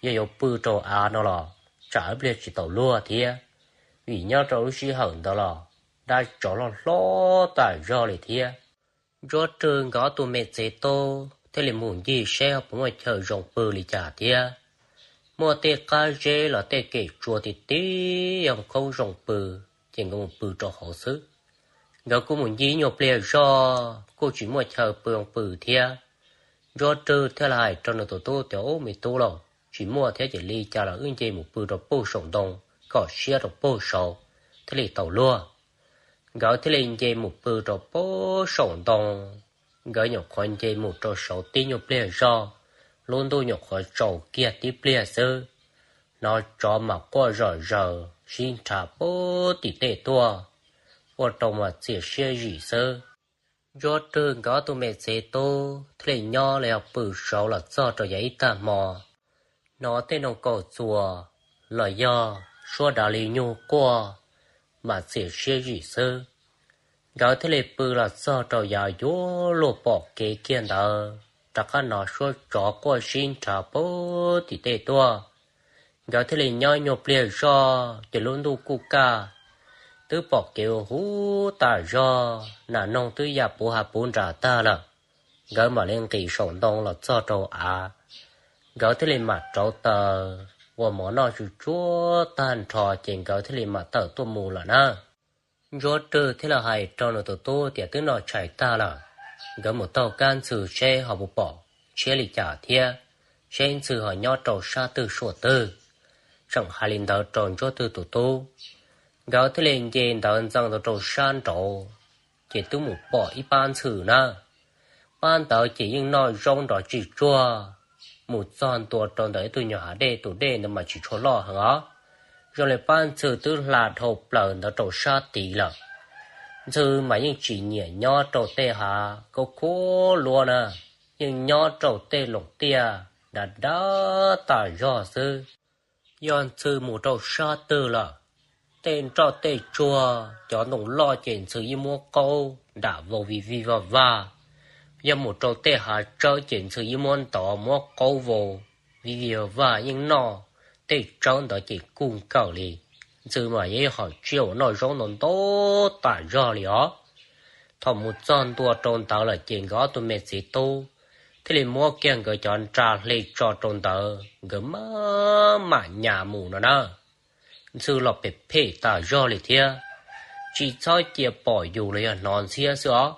yog yuav pw rau av no los tsam ib pliag tsis tau luag thiab, vim nyob rau lub sij hawm ntawd los dab tsov loj hlob tas zog li thiab. Ntsuab Rwg nkawd ob tug me txiv tub thiaj li mus ncig seb ho puas muaj chaw zoo pw li cas thiab. Muaj tej qab zeb los tej kem tsua ti ti, yog khoob zoo pw, ces nkawd mus pw rau hauv xwb. Nkawd kuj mus ncig nyuag pliag zog kuj tsis muaj chaw pw pw thiab. Ntsuab Rwg thiaj li hais rau nws tus tub tias, Ub, me tub lauj, tsis muaj thiab ces li cas los wb nce mus pw rau puag saum ntoo kom siab rau puag saud thiaj li tau luag. Nkawd thiaj li nce mus pw rau puag saum ntoo. Nkawd nyuam qhuav nce mus rau saud tib nyuag pliag zog, lub ntuj nyuam qhuav tsaus kiag tib pliag xwb, hnov tsov mas quaj zom zaws sib nrhav puag tim tej tuaj, ua rau mas txias siab zim xwb. Ntsuab Rwg nkawd ob tug me txiv tub thiaj li nyob los yog pw saud los txog rau yav ib tag hmo, hnov tej noog kaum txuas los yog suab dav li nyuj quaj mas txias siab zim xwb. Nkawd thiaj li pw los txog rau yav yuav luag pom kev kiag ntawd rov qab hnov suab tsov quaj sib nrhav puag tim tej tuaj. Nkawd thiaj li nyob nyuag pliag zoj ces lub ntuj kuj kaj, twb pom kev ua huv tas zog, nas noog twb ya puv hav puv nram tag lawm. Nkawd mam li nqis saum ntoo los txog rau av, nkawd thiaj li mam rauv taws ua mov noj tsuj tsuag tag nrho ces nkawd thiaj li mam tawm tuaj mus lawm na. Ntsuab Rwg thiaj li hais rau nws tus tub tias twb noj tshais tag lawm, nkawd mus taug kab ntxhw seb ho puas pom tshiab li cas thiab, seb ntxhw ho nyob rau sab twg suam twg. Tseem hais li ntawd rau Ntsuab Rwg tus tub, nkawd thiaj li nce ntawd ntxeev ntawd rau sab nraud, ces twb mus pom ib pab ntxhw na. Pab ntawd ces yeej noj zaub nrov tsis tsuag, mus txog ntua rau ntawm ib tug nyuag hav dej, tus dej ntawd mas tsis tshua loj heev os. Zoo li pab ntxhw twb hla dhau plaws ntawd rau sab tid lawm. Ntxhw mas yeej tsis nyiam nyob rau tej hav kub khuab luab na, yeej nyob rau tej loos tiaj dav dav tas zog xwb. Yog ntxhw mus rau sab twg lawm, tej nroj tej tsuag cov ntoo loj ces ntxhw yeej muab qaub nram vau vij vij vaj vaj. Yog mus rau tej hav tsawb ces ntxhw yeej muab ntov muab qaub vau vij vij vaj vaj, yeej noj tej tsawb ntawd ces kuj kawg li. Ntxhw mas yeej hom tsiaj uas noj zaub ntau ntau tas zog li os. Thaum mus txog ntua rau ntawd lawm ces nkawd ob tug me txiv tub thiaj li muab kiag nkawd cov nra hle tso rau ntawd, nkawd maj mam nyas mus no na. Ntxhw los phem phem tas zog li thiab, tsis txhob cia pom yus los yog hnov ntxhiab xwb os.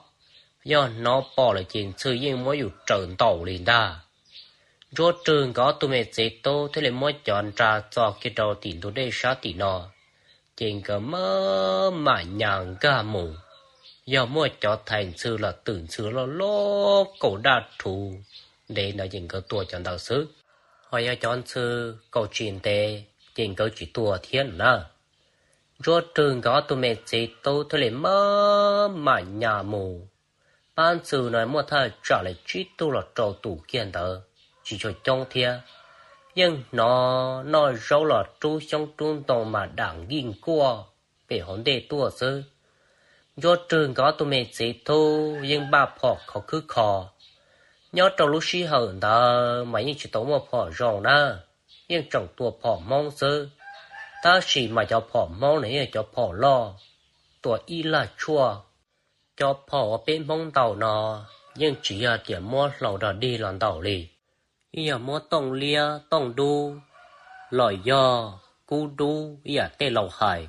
Yog hnov pom lawm ces ntxhw yeej muab yus raws ntaus li ntag. Ntsuab Rwg nkawd ob tug me txiv tub thiaj li muab cov nra txo kiag rau tim ntug dej sab tim no, ces nkawd maj mam nyas nkag mus. Yog muaj cov thais ntxhw los twm ntxhw loj loj kaum daj rhuv ntev ntawd ces nkawd tua cov ntawd xwb. Ho yog cov ntxhw kaum tsis ntev ces nkawd tsis tua thiab no na. Ntsuab Rwg nkawd ob tug me txiv tub thiaj li maj mam nyas mus. Pab ntxhw no muaj thaj tsam li tsib tug los rau tus kiag ntawd, tsis tshua coob thiab. Yeej hnov noj zaub los rub xyoob rub ntoo mas dam nkij nkuaj pem hauv ntej tuaj xwb. Ntsuab Rwg nkawd ob tug me txiv tub yeej npaj phom khov khwb kho. Nyob rau lub sij hawm ntawd mas yeej tsis tau muaj phom zoo na, yeej tseem tua phom Hmoob xwb. Tab sis mas cov phom Hmoob no yeej yog cov phom loj, tua ib lag tshuaj. Cov phom uas peb Hmoob ntaus no yeej tsis yog tias muab hlau dog dig los ntaus li, yeej yog muab tooj liab tooj dub los yog kub dub ib yam tej laus hais,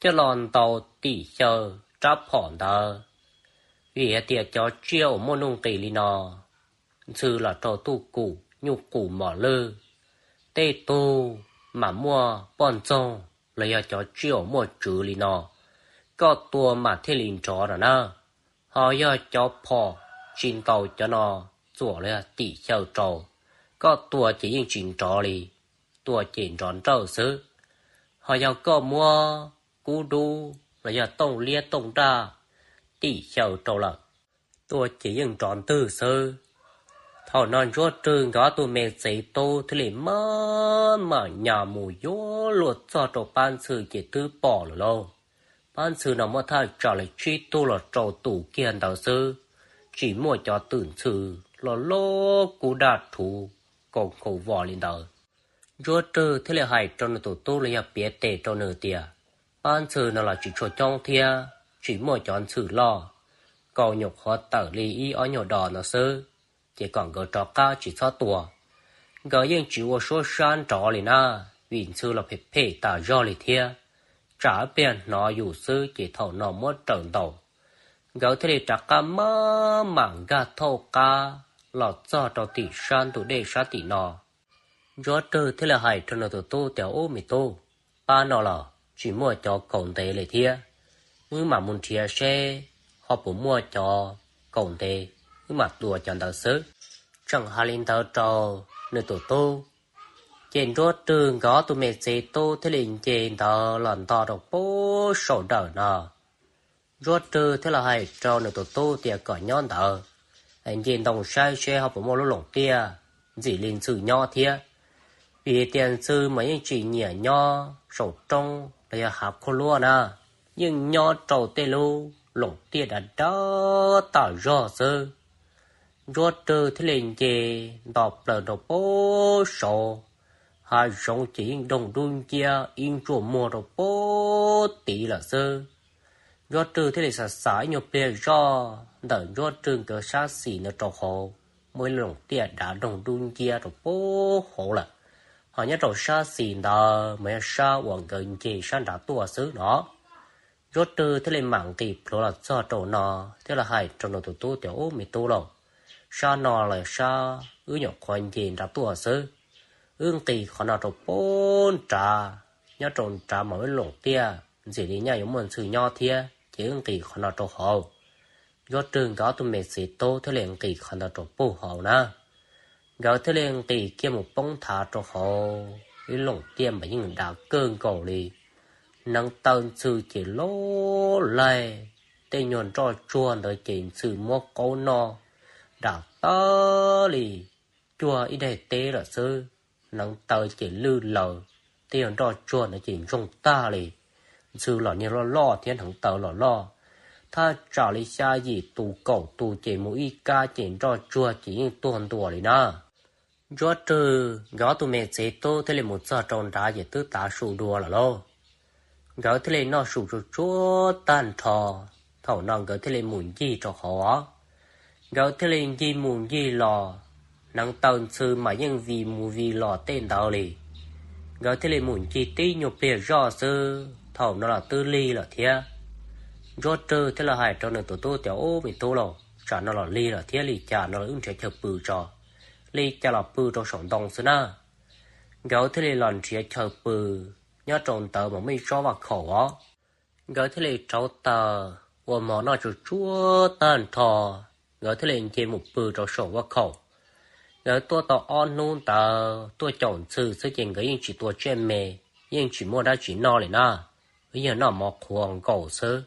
coj los ntaus tim xyaw rab phom ntawd. Vim hais tias cov tsiaj uas muaj nuj nqis li no, ntxhw los rau tuj kum nyuj qus mos lwj, tej tug mas muaj poj ntxoog los yog cov tsiaj uas muaj tswv li no, koj tua mas thiaj li nrov no na. Ho yog cov phom tsis ntaus cov no txuam los yog tim xyaw rau, koj tua ces yeej tsis nrov li, tua ces nrov nrawj xwb. Ho yog koj muab kub dub los yog tooj liab tooj daj tim xyaw rau lawm, tua ces yeej nrov ntwg xwb. Thaum no Ntsuab Rwg nkawd ob tug me txiv tub thiaj li maj mam nyas mus yuav luag txog rau pab ntxhw ces twb pom lawm lauj. Pab ntxhw no muaj thaj tsam li tsib tug los rau tus kiag ntawd xwb, tsis muaj cov twm ntxhw loj loj kub daj rhuv kaus nkhaus vos li ntawd. Ntsuab Rwg thiaj li hais rau nws tus tub los yog piav tes rau nws tias, pab ntxhw no los tsis tshua coob thiab, tsis muaj cov ntxhw loj, kaus nyuam qhuav tawm li ib ob nyuag dos ntawd xwb, ces kom nkawd rov qab tsis txhob tua. Nkawd yeej tsis ua suab sab nrov li na, vim ntxhw los phem phem tas zog li thiab, tsam ib pliag hnov yus xwb ces thaum no muab raws ntaus. Nkawd thiaj li rov qab maj mam nkag thauj qab los txog rau tim sab ntug dej sab tim no. Ntsuab Rwg thiaj li hais rau nws tus tub tias, ub me tub, pab no los tsis muaj cov kaus ntev li thiab, wb mam mus nrhiav seb ho puas muaj cov kaus ntev, wb mam tua cov ntawd xwb. Tseem hais li ntawd rau nws tus tub, ces Ntsuab Rwg nkawd ob tug me txiv tub thiaj li nce ntawd los nto rau pem saum dawm no. Ntsuab Rwg thiaj los hais rau nws tus tub tias kom nyob ntawd, nce ntoo saib seb ho puas muaj lub loos tiaj ntxim li ntxhw nyob thiab. Vim tias ntxhw mas yeej tsis nyiam nyob saum roob los yog hav khuab luab na, yeej nyob rau tej lub loos tiaj dav dav tas zog xwb. Ntsuab Rwg thiaj li nce nto plaws rau pem saud, hav zoov ces yeej doog dub nciab ib ntsuaj muag rau pem tid lawm xwb. Ntsuab Rwg thiaj li xav xav ib nyuag pliag zoj ntawm Ntsuab Rwg nkawd sab xis ntawd rau hauv, muaj ib loos tiaj dav doog dub nciab rau pem hauv lawm, ho nyob rau sab xis ntawd mas yog sab uas nkawd nce sab nrad tuaj xwb no. Ntsuab Rwg thiaj li mam nqis plhuav los txog rau no, thiaj li hais rau nws tus tub tias, Ub, me tub lauj, sab no los sab wb nyuam qhuav nce nrad tuaj xwb. Wb nqis qhov no rau pem nrad, nyob rau nrad mas wb loos tiaj ntxim li nyaj yuav muaj ntxhw nyob thiab, ces wb nqis qhov no rau hauv. Ntsuab Rwg nkawd ob tug me txiv tub thiaj li nqis qhov ntawd rau pem hauv na. Nkawd thiaj li nqis kiag mus poob nthav rau hauv ib loos tiaj mas yeej dav kawg nkaus li. Hneev taw ntxhw ces loj laij, tej nyuag nroj tsuag ntawd ces ntxhw muab qaub noj dam tawb li cuag ib daim teb lawm xwb. Hneev taw ces lwj laws, tej nyuag nroj tsuag ntawd ces ntsoog tag li. Ntxhw los niag loj loj thiab hneev taw los loj, thaj tsam li xya yim tus kaum tus ces mus ib kab ces nroj tsuag ces yeej tuag ntua li na. Ntsuab Rwg nkawd ob tug me txiv tub thiaj li mus txog rau nrad ces twb tav su dua lawm lauj. Nkawd thiaj li noj su tsuag tsuag tag nrho, thaum no nkawd thiaj li mus ncig rau hauv os. Nkawd thiaj li ncig mus ncig los, hneev taw ntxhw mas yeej vij mus vij los tej ntawd li. Nkawd thiaj li mus ncig tib nyuag pliag zoj xwb, thaum no los twb lig lawm thiab. Ntsuab Rwg thiaj li hais rau nws tus tub tias, Ub, me tub lauj, tsam no los lig lawm thiab, li cas no los wb nrhiav chaw pw tso, li cas los pw rau saum ntoo xwb na. Nkawd thiaj li los nrhiav chaw pw, nyob rau ntawd mas muaj ib tsob vaj khaum os. Nkawd thiaj li rauv taws ua hmo noj tsuag tsuag tag nrho, nkawd thiaj li nce mus pw rau saum vaj khaum. Nkawd tuaj tau ob hnub ntawd tuaj caum ntxhw xwb ces nkawd yeej tsis tua tsiaj me, yeej tsis muaj dab tsi noj li na, yog noj mov qhuav nkaus xwb.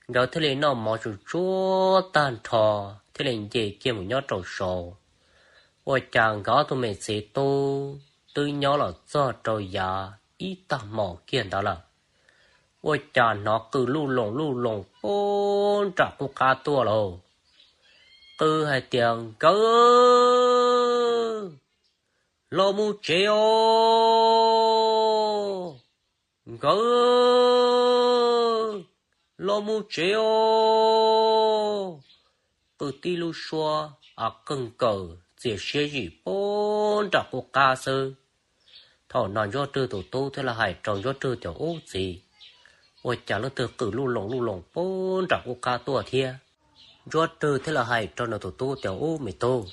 Nkawd thiaj li noj mov tsuag tsuag tag nrho, thiaj li nce kiag mus nyob rau saud. Ua cas nkawd ob tug me txiv tub twb nyob los txog rau yav ib tag hmo kiag ntawd lawm, ua cas hnov qw luj loos luj loos pem nram qub qab tuaj lauj. Qw hais tias, Nkawd, los mus tsev os! Nkawd, los mus tsev os! Qw tib lub suab av qeeg kawm txias siab zim pem nram qub qab xwb. Thaum no Ntsuab Rwg tus tub thiaj li hais rau Ntsuab Rwg tias, Ub txiv, ua cas leej twg qw luj loos luj loos pem nram qub qab tuaj thiab? Ntsuab Rwg thiaj li hais rau nws tus tub tias, Ub me tub,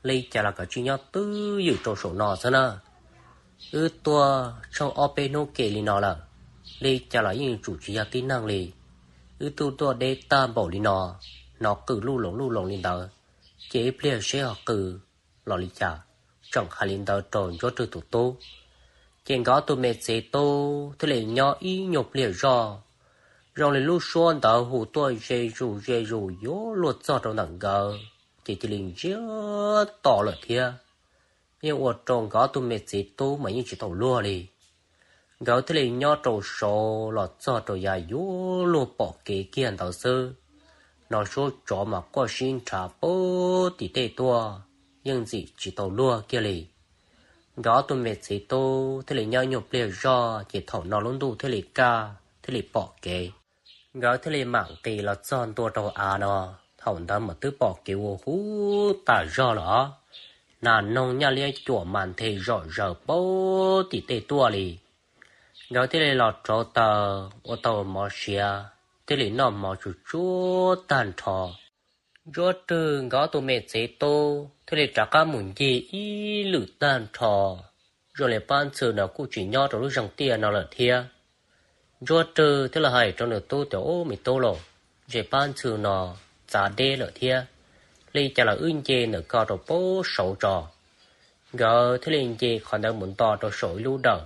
li cas los koj tsis nyob twj ywm rau saum no xwb na. Wb tuaj tsheej ob peb hnub ke li no lawm, li cas los yeej tsum tsis yog tib neeg li. Wb twb tuaj deb tag npaum li no, hnov qw luj loos luj loos li ntawd, ces ib pliag seb ho qw los li cas. Tseem hais li ntawd rau Ntsuab Rwg tus tub, ces nkawd ob tug me txiv tub thiaj li nyob ib nyuag pliag zoj, zoo li lub suab ntawd hu tuaj ze zus ze zus yuav luag txog rau ntawm nkawd, ces cia li ntsiag to lawm thiab. Yeej ua rau nkawd ob tug me txiv tub mas yeej tsis tau luag li. Nkawd thiaj li nyob rau saud los txog rau yav yuav luag pom kev kiag ntawd xwb, hnov suab tsov mas quaj sib nrhav pem tim tej tuaj, yeej ntxim tsis tau luag kiag li. Nkawd ob tug me txiv tub thiaj li nyob nyuag pliag zoj ces thaum no lub ntuj thiaj li kaj thiaj li pom kev. Nkawd thiaj li mam nqis los txog ntua rau av no, thaum ntawd mas twb pom kev ua huv tas zog lawm os. Nas noog nyaj liab cuam mas nthe zom zaws pem tim tej tuaj li. Nkawd thiaj li los rauv taws ua tau mov siav, thiaj li noj mov tsuag tsuag tag nrho. Ntsuab Rwg nkawd ob tug me txiv tub thiaj li rov qab mus ncig ib lwm tag nrho, zoo li pab ntxhw no kuj tsis nyob rau lub zeeg tiaj no lawm thiab. Ntsuab Rwg thiaj li hais rau nws tub tias, Ub me tub lauj, ntshe pab ntxhw no txav deb lawm thiab, li cas los wb nce ntawm ko rau pem saud tso. Nkawd thiaj li nce qhov ntawd mus nto rau saum ib lub dawm,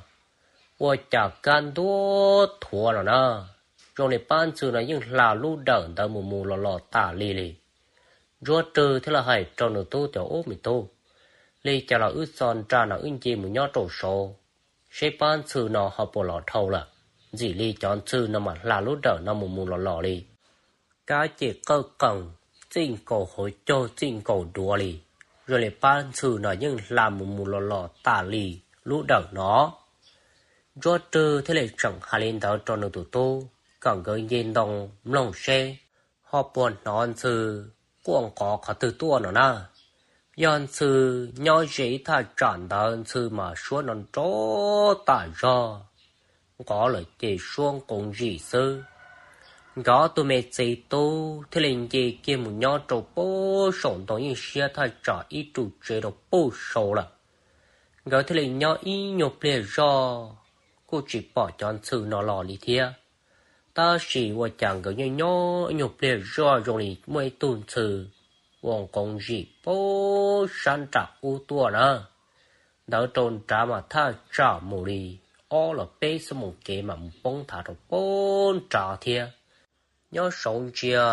ua cas kab ntuab thuav no na, zoo li pab ntxhw no yeej hla lub dawm ntawd mus mus los los tas li li. Ntsuab Rwg thiaj li hais rau nws tub tias, Ub me tub, Li cas los wb txo nra no wb nce mus nyob rau saud, seb pab ntxhw no ho puas los dhau lawm. Ntxim li cov ntxhw no mas hla lub dawm no mus mus los los li. Kab ces qawj qees, txij nkaus hauv caug txij nkaus duav li. Zoo li pab ntxhw no yeej hla mus mus los los tas li lub dawm no. Ntsuab Rwg thiaj li tseem hais li ntawd rau nws tus tub kom nkawd nce ntoo mloog seb ho puas hnov ntxhw quaj nqov qhov twg tuaj no na. Yog ntxhw nyob ze ib thaj tsam ntawd ntxhw mas suab nrov nrov tas zog, nqov lawm ces suab nqoov zim xwb. Nkawd ob tug me txiv tub thiaj li nce kiag mus nyob rau pem saum ntoo yeej siab thaj tsam ib ru tsev rau pem saud lawm. Nkawd thiaj li nyob ib nyuag pliag zog kuj tsis pom cov ntxhw no los li thiab. Tab sis ua cas nkawd nyob nyob ib nyuag pliag zoj zoo li muaj ib tug ntxhw ua nqoov zim pem sab nram ub tuaj na. Ntawd rau nrad mas thaj tsam mus li ob los peb xuab moos kev mas mus poob nthav rau pem nrad thiab. Nyob saud ntsia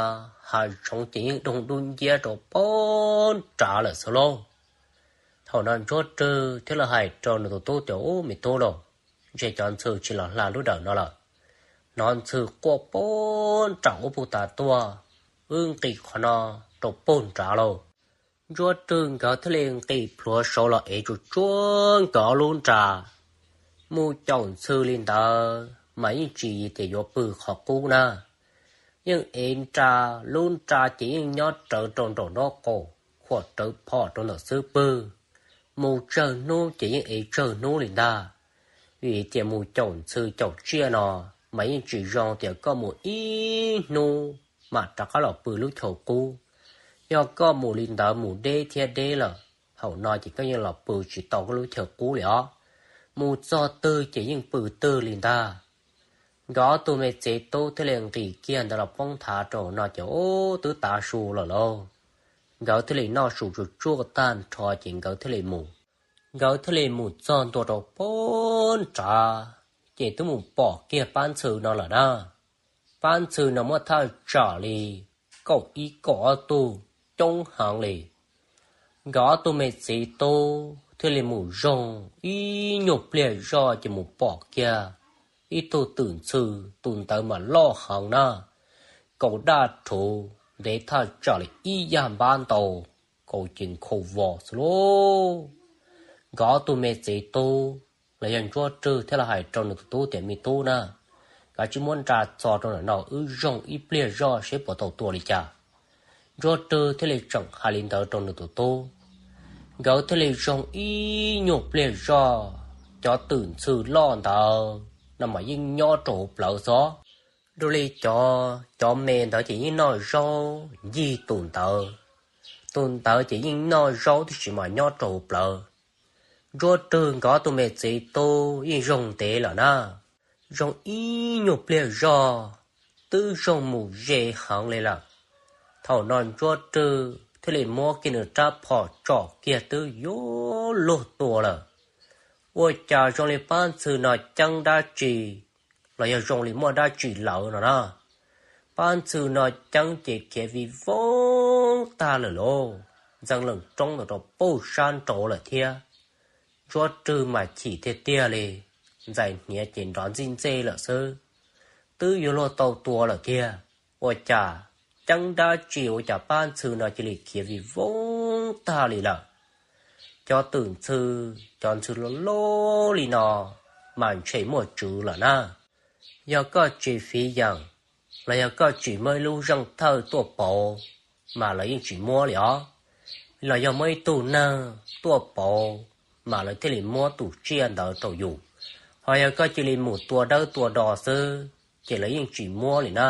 hav zoov ces yeej doog dub nciab rau pem nrad lawm xwb lauj. Thaum no Ntsuab Rwg thiaj li hais rau nws tus tub tias, Ub, me tub lauj, ntshe cov ntxhw tsis los hla lub dawm no lawm. Hnov ntxhw quaj pem nram ub puag ta tuaj, wb nqis qhov no rau pem nrad lauj. Ntsuab Rwg nkawd thiaj li nqis plhuav saud los ev tsuag tsuag nkawd ob lub nra. Mus caum ntxhw li ntawd mas yeej tsis yog tias yuav pw qhov qub na. Yeej ev nra, lub nra ces yeej nyob rawv rau nraum nraub qaum, khuam rawv phom rau ntawm xub pwg. Mus tsawg hnub ces yeej ev tsawg hnub li ntag. Vim tias mus caum ntxhw caum tsiaj no mas yeej tsis zoo tias koj mus ib hnub mam rov qab los pw lub chaw qub. Yog koj mus li ntawd mus deb thiab deb lawm, thaum no ces koj yeej los pw tsis tau koj lub chaw qub li os. Mus txog twg ces yeej pw twg li ntag. Nkawd ob tug me txiv tub thiaj li nqis kiag ntawd los poob nthav rau no ces ub twb tav su lawm lauj. Nkawd thiaj li noj su tsuag tsuag tag nrho ces nkawd thiaj li mus. Nkawd thiaj li mus txog ntua rau pem nrad, ces twb mus pom kiag pab ntxhw no lawm na. Pab ntxhw no muaj thaj tsam li kaum ib kaum ob tug, coob heev li. Nkawd ob tug me txiv tub thiaj li mus zoog ib nyuag pliag zoj ces mus pom kiag ib tug twm ntxhw, tus ntawd mas loj heev na, kaus daj rhuv ntev thaj tsam li ib yag npab ntau, kaus ces nkhaus vos xwb lauj. Nkawd ob tug me txiv tub los yog Ntsuab Rwg thiaj li hais rau nws tus tub tias, Me tub na, kav tsij muab nra txo rau ntawm no wb zoog ib pliag zoj seb puas tau tua li cas. Ntsuab Rwg thiaj li tseem hais li ntawd rau nws tus tub. Nkawd thiaj li zoog ib nyuag pliag zoj, cov twm ntxhw loj ntawd no mas yeej nyob rau hauv plawv xwb. Dua li cov, cov me ntawd ces yeej noj zaub ncig tus ntawd, tus ntawd ces yeej noj zaub tiam sis mas nyob rau hauv plawv. Ntsuab Rwg nkawd tus me txiv tub yeej zoog ntev lawm na, zoog ib nyuag pliag zog, twb zoog mus ze heev li lawm. Thaum no Ntsuab Rwg thiaj li muab kiag nws rab phom tsom kiag twb yuav luag tua lawm. Ua cas zoo li pab ntxhw no ceeb dab tsi los yog zoo li muaj dab tsi lawv no na. Pab ntxhw no ceeb ces khiav vij voog tag lawm lauj, ntxeev leem roob ntawm rau pem sab nraud lawm thiab. Ntsuab Rwg mas chim tiag tiag li, ntxais hniav ces nrov ntxij ntxej lawm xwb. Twb yuav luag tau tua lawm tiag, ua cas ceeb dab tsi ua cas pab ntxhw no cia li khiav vij voog tag li lawm. Cov twm ntxhw, cov ntxhw loj loj li no mas ntshe muaj tswv lawm na. Yog koj tsis fiv yeem, los yog koj tsis muaj ib lub zeej thawj tuaj pauv, mas lawv yeej tsis muab li os. Los yog muaj ib tug neeg tuaj pauv, mas lawv thiaj li muab tus tsiaj ntawd rau yus. Ho yog koj cia li mus tua dawb tua do xwb, ces lawv yeej tsis muab li na.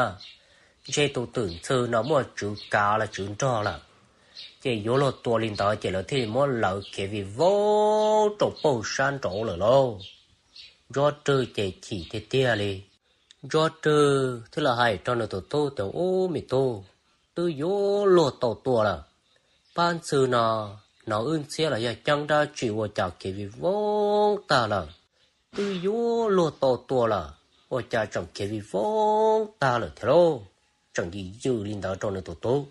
Ntshe tus twm ntxhw no muaj tswv kav los tswv nrog lawm, ces yuav luag tua li ntawd ces lawv thiaj li muab lawv khiav vij voog rau pem sab nraud lawm lauj. Ntsuab Rwg ces chim tiag tiag li. Ntsuab Rwg thiaj li hais rau nws tus tub tias, Ub, me tub, twb yuav luag tau tua lawm. Pab ntxhw no hnov wb ntxhiab los yog ceeb dab tsi ua cas khiav vij voog tag lawm. Twb yuav luag tau tua lawm, ua cas tseem khiav vij voog tag lawm thiab lauj. Tseem yws yws li ntawd rau nws tus tub.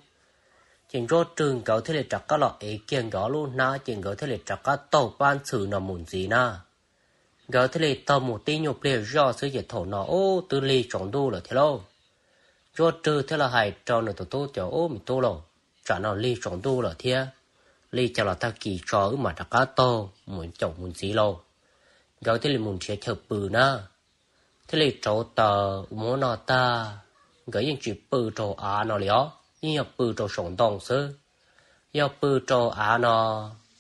Ces Ntsuab Rwg nkawd thiaj li rov qab los ev kiag nkawd lub hnab ces nkawd thiaj li rov qab taug pab ntxhw no mus ntxiv na. Nkawd thiaj li taug mus tib nyuag pliag zoj xwb ces thaum no ub twb lig tsaus ntuj lawm thiab lauj. Ntsuab Rwg thiaj li hais rau nws tus tub tias, Ub me tub lauj, tsam no lig tsaus ntuj lawm thiab, li cas los tag kis tso wb mam rov qab taug mus caum mus ntxiv lauj. Nkawd thiaj li mus nrhiav chaw pw na. Thiaj li rauv taws ua mus ua noj tag, nkawd yeej tsis pw rau av no li os, yeej yog pw rau saum ntoo xwb. Yog pw rau av no,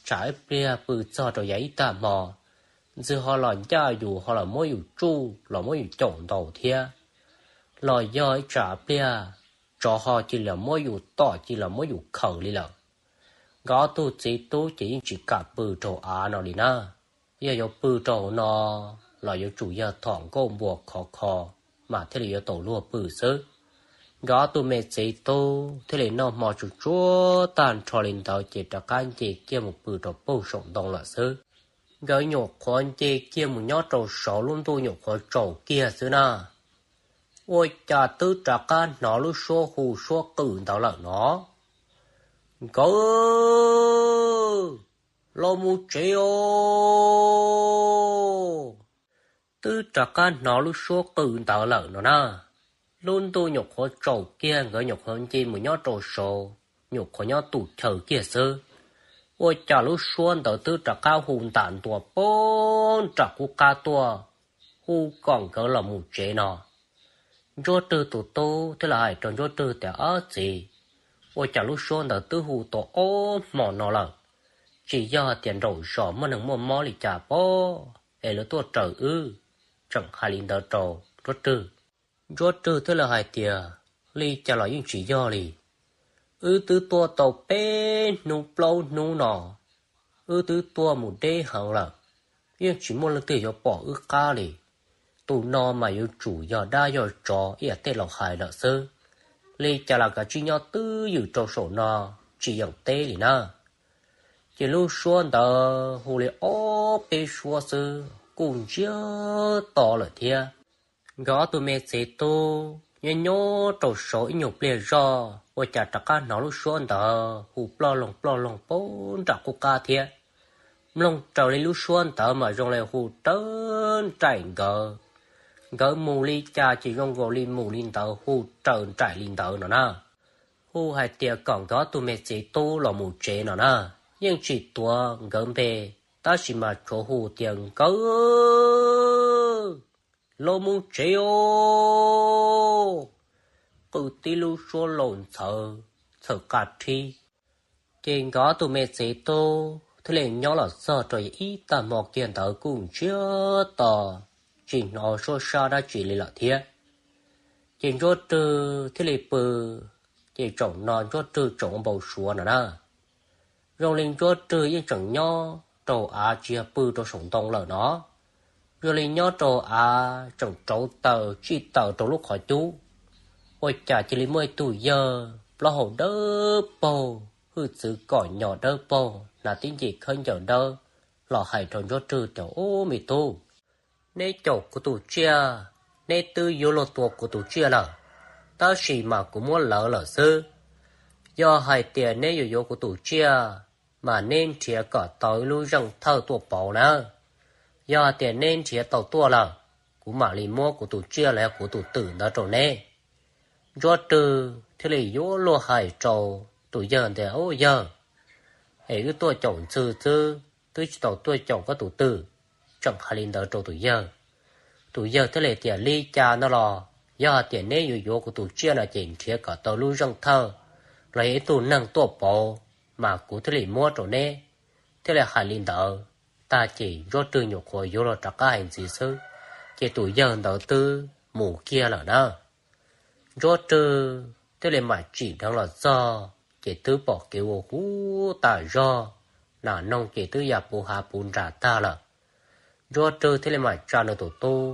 tsam ib pliag pw txog rau yav ib tag hmo, ntxhw ho los ncaj yus ho los muab yus tsuj los muab yus caum ntaus thiab, los yog ib tsam pliag tsov ho cia li muab yus tom cia li muab yus khaws li lawm. Nkawd ob tug txiv tub ces yeej tsis kam pw rau av no li na. Yog yuav pw rau hauv no los yuav tsum yog thom nkauj npua khov kho mas thiaj li yuav tau luag pw xwb. Nkawd ob tug me txiv tub thiaj li noj hmo tsuag tsuag tag nrho li ntawd ces rov qab nce kiag mus pw rau pem saum ntoo lawm xwb. Nkawd nyuam qhuav nce kiag mus nyob rau saud lub ntuj nyuam qhuav tsaus kiag xwb na, ua cas twb rov qab hnov lub suab hu suab qw ntawd lawm no. Nkawd, los mus tsev os. Twb rov qab hnov lub suab qw ntawd lawm no na. Lub ntuj nyuam qhuav tsaus kiag nkawd nyuam qhuav nce mus nyob rau saud, nyuam qhuav nyob tus chaw kiag xwb, ua cas lub suab ntawd twb rov qab hu ntam ntua pem nram qub qab tuaj, hu kom nkawd los mus tsev no. Ntsuab Rwg tus tub thiaj li hais rau Ntsuab Rwg tias, Ob txiv, ua cas lub suab ntawd twb hu tau ob hmo no lawm, tsis yog tias nraum zos muaj neeg muaj mob li cas pob es lawv tuaj raws wb? Tseem hais li ntawd rau Ntsuab Rwg. Ntsuab Rwg thiaj li hais tias, Li cas los yeej tsis yog li. Wb twb tuaj tau peb hnub plaub hnub no, wb twb tuaj mus deb heev lawm, yeej tsis muaj leej twg yuav pom wb qab li. Tus no mas yuav tsum yog dab yog tsov ib yam tej laus hais lawm xwb. Li cas los kav tsij nyob twj ywm rau saum no, tsis yeem teb li na. Ces lub suab ntawd hu li ob peb suab xwb kuj ntsiag to lawm thiab. Nkawd ob tug me txiv tub nyob nyob rau saud ib nyuag pliag zoj ua cas rov qab hnov lub suab ntawd hu ploj loog ploj loog pem nram qub qab thiab. Mloog raws li lub suab ntawd mas zoo li hu raws nraim nkawd. Nkawd mus li cas ces zoo nkaus li mus li ntawd hu raws nraim li ntawd no na. Hu hais tias kom nkawd ob tug me txiv tub los mus tsev no na. Yeej tsis tuav nkawd npe, tab sis mas tsuav hu tias, Nkawd, los mus tsev os. Qw tib lub suab laus ntxhawv txhawm qa rhib. Ces nkawd ob tug me txiv tub thiaj li nyob los txog rau ib tag hmo kiag ntawd kuj ntsiag to, tsis hnov suab sab dab tsi li lawm thiab. Ces Ntsuab Rwg thiaj li pw, ces tsaum no Ntsuab Rwg tseem ua npau suav no na. Zoo li Ntsuab Rwg yeej tseem nyob rau av tsis yog pw rau saum ntoo lawm no. Zoo li nyob rau av tseem rauv taws tsij taws rau lub qhov cub, ua cas cia li muaj ib tug yawg plaub hau dawb paug, hwj txwv kom nyo dawb paug, hnav tib nce khaub ncaws dawb los hais rau Ntsuab Rwg tias, Ub me tub, neb caum kuv tus tsiaj, neb twb yuav luag tua kuv tus tsiaj lawm, tab sis mas kuv muab lawv lawm xwb. Yog hais tias neb yuav yuav kuv tus tsiaj, mas neb nrhiav kom tau ib lub zeej thawj tuaj pauv na. Yog hais tias neb nrhiav tau tuaj lawm, kuv mam li muab kuv tus tsiaj los yog kuv tus twm ntawd rau neb. Ntsuab Rwg thiaj li yuav luag hais rau tus yawg tias, Ub yawg, es wb tuaj caum ntxhw xwb, twb tsis tau tuaj caum koj tus twm. Tseem hais li ntawd rau tus yawg. Tus yawg thiaj li tias, Li cas no los yog hais tias neb yuav yuav kuv tus tsiaj no ces nrhiav kom tau lub zeej thawj los yog ib tug neeg tuaj pauv, mas kuv thiaj li muab rau neb. Thiaj li hais li ntawd tag ces Ntsuab Rwg nyuam qhuav yuav luag rov qab hais ntxiv xwb, ces tus yawg ntawd twb mus kiag lawm na. Ntsuab Rwg thiaj li mam tsim dheev los txog, ces twb pom kev ua huv tas zog, nas noog ces twb ya puv hav puv nras tag lawm. Ntsuab Rwg thiaj li mam tsa nws tus tub,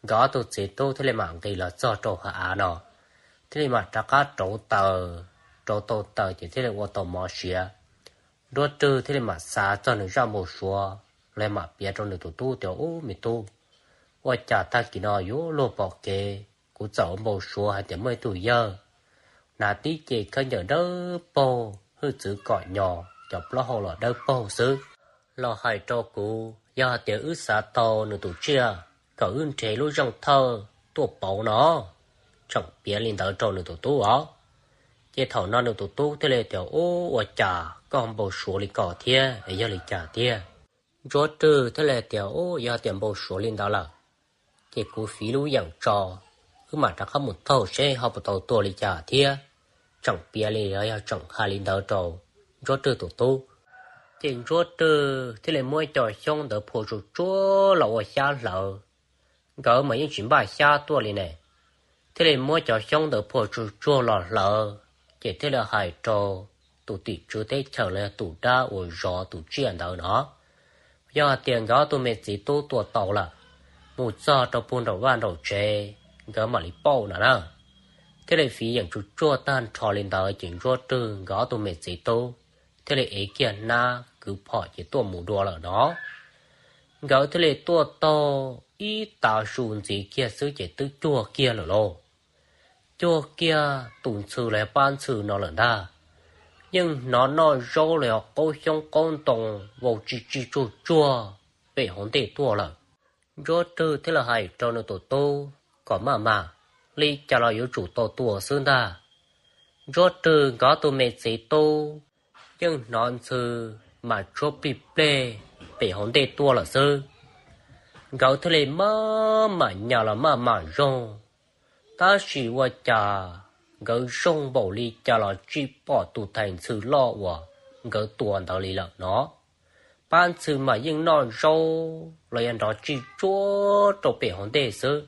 nkawd ob tug txiv tub thiaj li mam nqis los txog rau hauv av no, thiaj li mam rov qab rauv taws, rauv tau taws ces thiaj li ua tau mov siav. Ntsuab Rwg thiaj li mam xav txog nws zaj npau suav, los mam piav rau nws tus tub tias, Ub me tub, ua cas tag kis no yuav luag pom kev, kuv txawm ua npau suav hais tias muaj ib tug yawg hnav tib ce khaub ncaws dawb paug, hwj txwv kom nyos, cov plaub hau los dawb paug xwb. Los hais rau kuv, yog hais tias wb xav tau nws tus tsiaj kom wb nrhiav lub zeej thawj tuaj pauv no, tseem piav li ntawd rau nws tus tub os. Ces thaum no nws tus tub thiaj li tias, Ub, ua cas koj npau suav li ko thiab, yog li cas tiag? Ntsuab Rwg thiaj li tias, Ub, yog tias npau suav li ntawd lawm, ces kuv fiv lub yeem tso, wb mam rov qab mus taug seb ho puas tau tua li cas thiab. Tseem piav li los yog tseem hais li ntawd rau Ntsuab Rwg tus tub. Ces Ntsuab Rwg thiaj li muab cov xyoob ntawd phua tsuag tsuag los ua xyab hlawv. Nkawd mas yeej tsis npaj xyab tuaj li ne, thiaj li muab cov xyoob ntawd phua tsuag tsuag los hlawv, ces thiaj li hais rau tus tim tswv teb chaws los yog tus dab uas zov tus tsiaj ntawd no, yog hais tias nkawd ob tug me txiv tub tua tau lawm, mus txog rau puag nraum vaj nraum tsev, nkawd mam li pauj no na. Thiaj li fiv yeem tsuag tsuag tag nrho li ntawd ces Ntsuab Rwg nkawd ob tug me txiv tub thiaj li ev kiag hnab kwv phom ces tuaj mus dua lawm no. Nkawd thiaj li tuaj taug ib tav su ntxiv kiag xwb ces twb cuag kiag lawm lauj. Cuag kiag tus ntxhw los yog pab ntxhw no lawm ntag. Yeej hnov noj zaub los yog qaub xyoob qaub ntoo vau tsis tsis tsuag tsuag pem hauv ntej tuaj lawm. Ntsuab Rwg thiaj li hais rau nws tus tub kom maj mam, li cas los yuav tsum tau tua xwb ntag. Ntsuab Rwg nkawd ob tug me txiv tub yeej hnov ntxhw mas tshuab plig pleg pem hauv ntej tuaj lawm xwb. Nkawd thiaj li maj mam nyas los maj mam zoog, tab sis ua cas nkawd zoog npaum li cas los tsis pom tus thais ntxhw loj uas nkawd tua ntawd li lawm no. Pab ntxhw mas yeej noj zaub los yog nrov tsis tsuag rau pem hauv ntej xwb,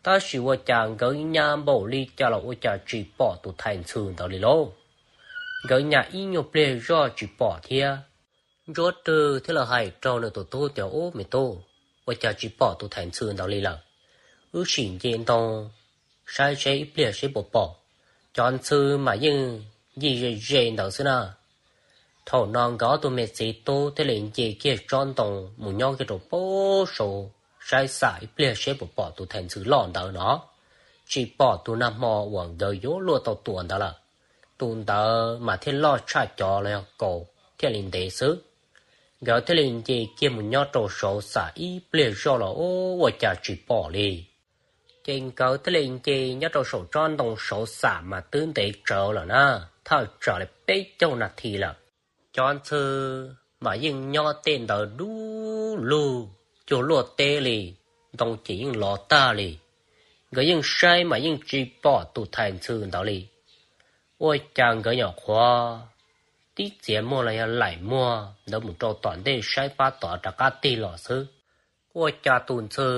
tab sis ua cas nkawd nyas npaum li cas los ua cas tsis pom tus thais ntxhw ntawd li lauj. Nkawd nyas ib nyuag pliag zoj tsis pom thiab. Ntsuab Rwg thiaj li hais rau nws tus tub tias, Ub me tub, ua cas tsis pom tus thais ntxhw ntawd li lawm? Wb sim nce ntoo saib seb ib pliag seb puas pom. Cov ntxhw mas yeej ncig ze ze ntawd xwb na. Thaum no nkawd ob tug me txiv tub thiaj li nce kiag tsob ntoo mus nyob kiag rau pem saud, saib xam ib pliag seb puas pom tus thais ntxhw loj ntawd no. Tsis pom tus nag hmo uas nkawd yuav luag tau tua ntawd lawm. Tus ntawd mas thiaj loj tshaj cov los yog kaus thiaj li ntev xwb. Nkawd thiaj li nce kiag mus nyob rau saud xam ib pliag zoj los ua cas tsis pom li. Ces nkawd thiaj li nce nyob rau saum tsob ntoo saud xam mas twb ntev tsawv lawm na, thaj tsam li peb caug nas this lawm. Cov ntxhw mas yeej nyob tej ntawd du lug cuag luaj teb li, ntoo ces yeej lov tag li. Nkawd yeej saib mas yeej tsis pom tus thais ntxhw ntawd li. Ua cas nkawd nyuam qhuav tib txiav muag los yog laim muag ntawd mus rau tom ntej saib pab tod rov qab tig los xwb, ua cas tus ntxhw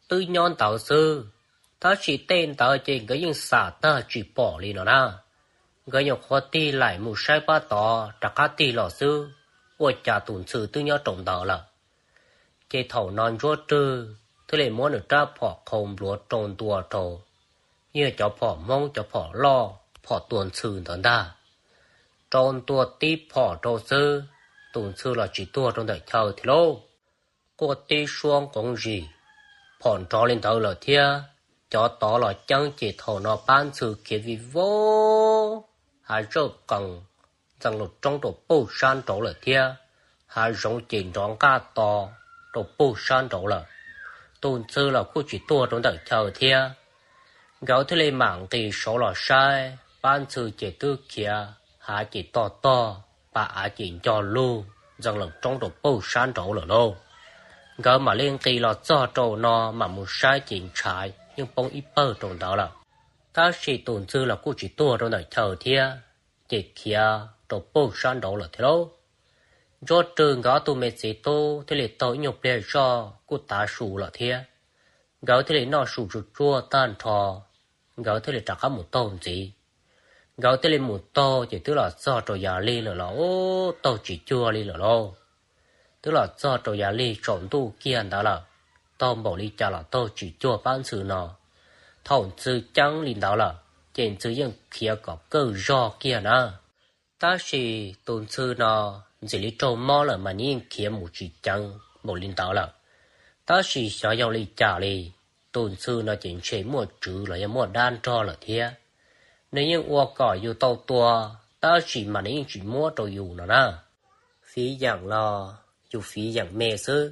twb nyob ntawd xwb, tab sis tej ntawd ces nkawd yeej xam tag tsis pom li no na. Nkawd nyuam qhuav tig laim mus saib pab tod rov qab tig los xwb, ua cas tus ntxhw twb nyob rau ntawd lawm. Ces thaum no Ntsuab Rwg thiaj li muab nws rab phom qhau npluav rau ntua rau, yog cov phom Hmoob cov phom loj phom tua ntxhw ntawd ntag, rau ntua tib phom rau xwb, tus ntxhw los tsis tuag rau ntawm chaw thiab lauj. Quaj tib suab nqoov zis, phom nrov li ntawd lawm thiab. Cov tod los ceeb ces thaum no pab ntxhw khiav vij voog, hav zawj qees ntxees los roob rau pem sab nraud lawm thiab. Hav zoov ces nrov nqaj to rau pem sab nraud lawm. Tus ntxhw los kuj tsis tuag rau ntawm chaw thiab. Nkawd thiaj li mam nqis saud los saib, pab ntxhw ces twb khiav, hav ces tog tog, pas av ces ncog lug ntxees los roob rau pem sab nraud lawm lauj. Nkawd mam li nqis los txog rau no mam mus saib ces ntshav yeej poob ib pawg rau ntawd lawm. Tab sis tus ntxhw los kuj tsis tuag rau ntawm chaw thiab, ces khiav rau pem sab nraud lawm thiab lauj. Ntsuab Rwg nkawd ob tug me txiv tub thiaj li taug ib nyuag pliag zoj kuj tav su lawm thiab. Nkawd thiaj li noj su tsuag tsuag tag nrho, nkawd thiaj li rov qab mus taug ntxiv. Nkawd thiaj li mus taug ces twb los txog rau yav lig lawm los ub taug tsis cuag li lawm lauj. Twb los txog rau yav lig tsaus ntuj kiag ntawd lawm, taug npaum li cas los taug tsis cuag pab ntxhw no. Thaum ntxhw ceeb li ntawd lawm ces ntxhw yeej khiav kom kawg zog kiag na. Tab sis tus ntxhw no ntxim li raug mob lawm mas nws yeej khiav mus tsis ceev npaum li ntawd lawm. Tab sis xyov yog li cas li, tus ntxhw no ces ntshe muaj tswv los yog muaj dab nrog lawm thiab. Nws yeej ua kom yus tau tua tab sis mas nws yeej tsis muab rau yus no na. Fiv yeem los yus fiv yeem me xwb,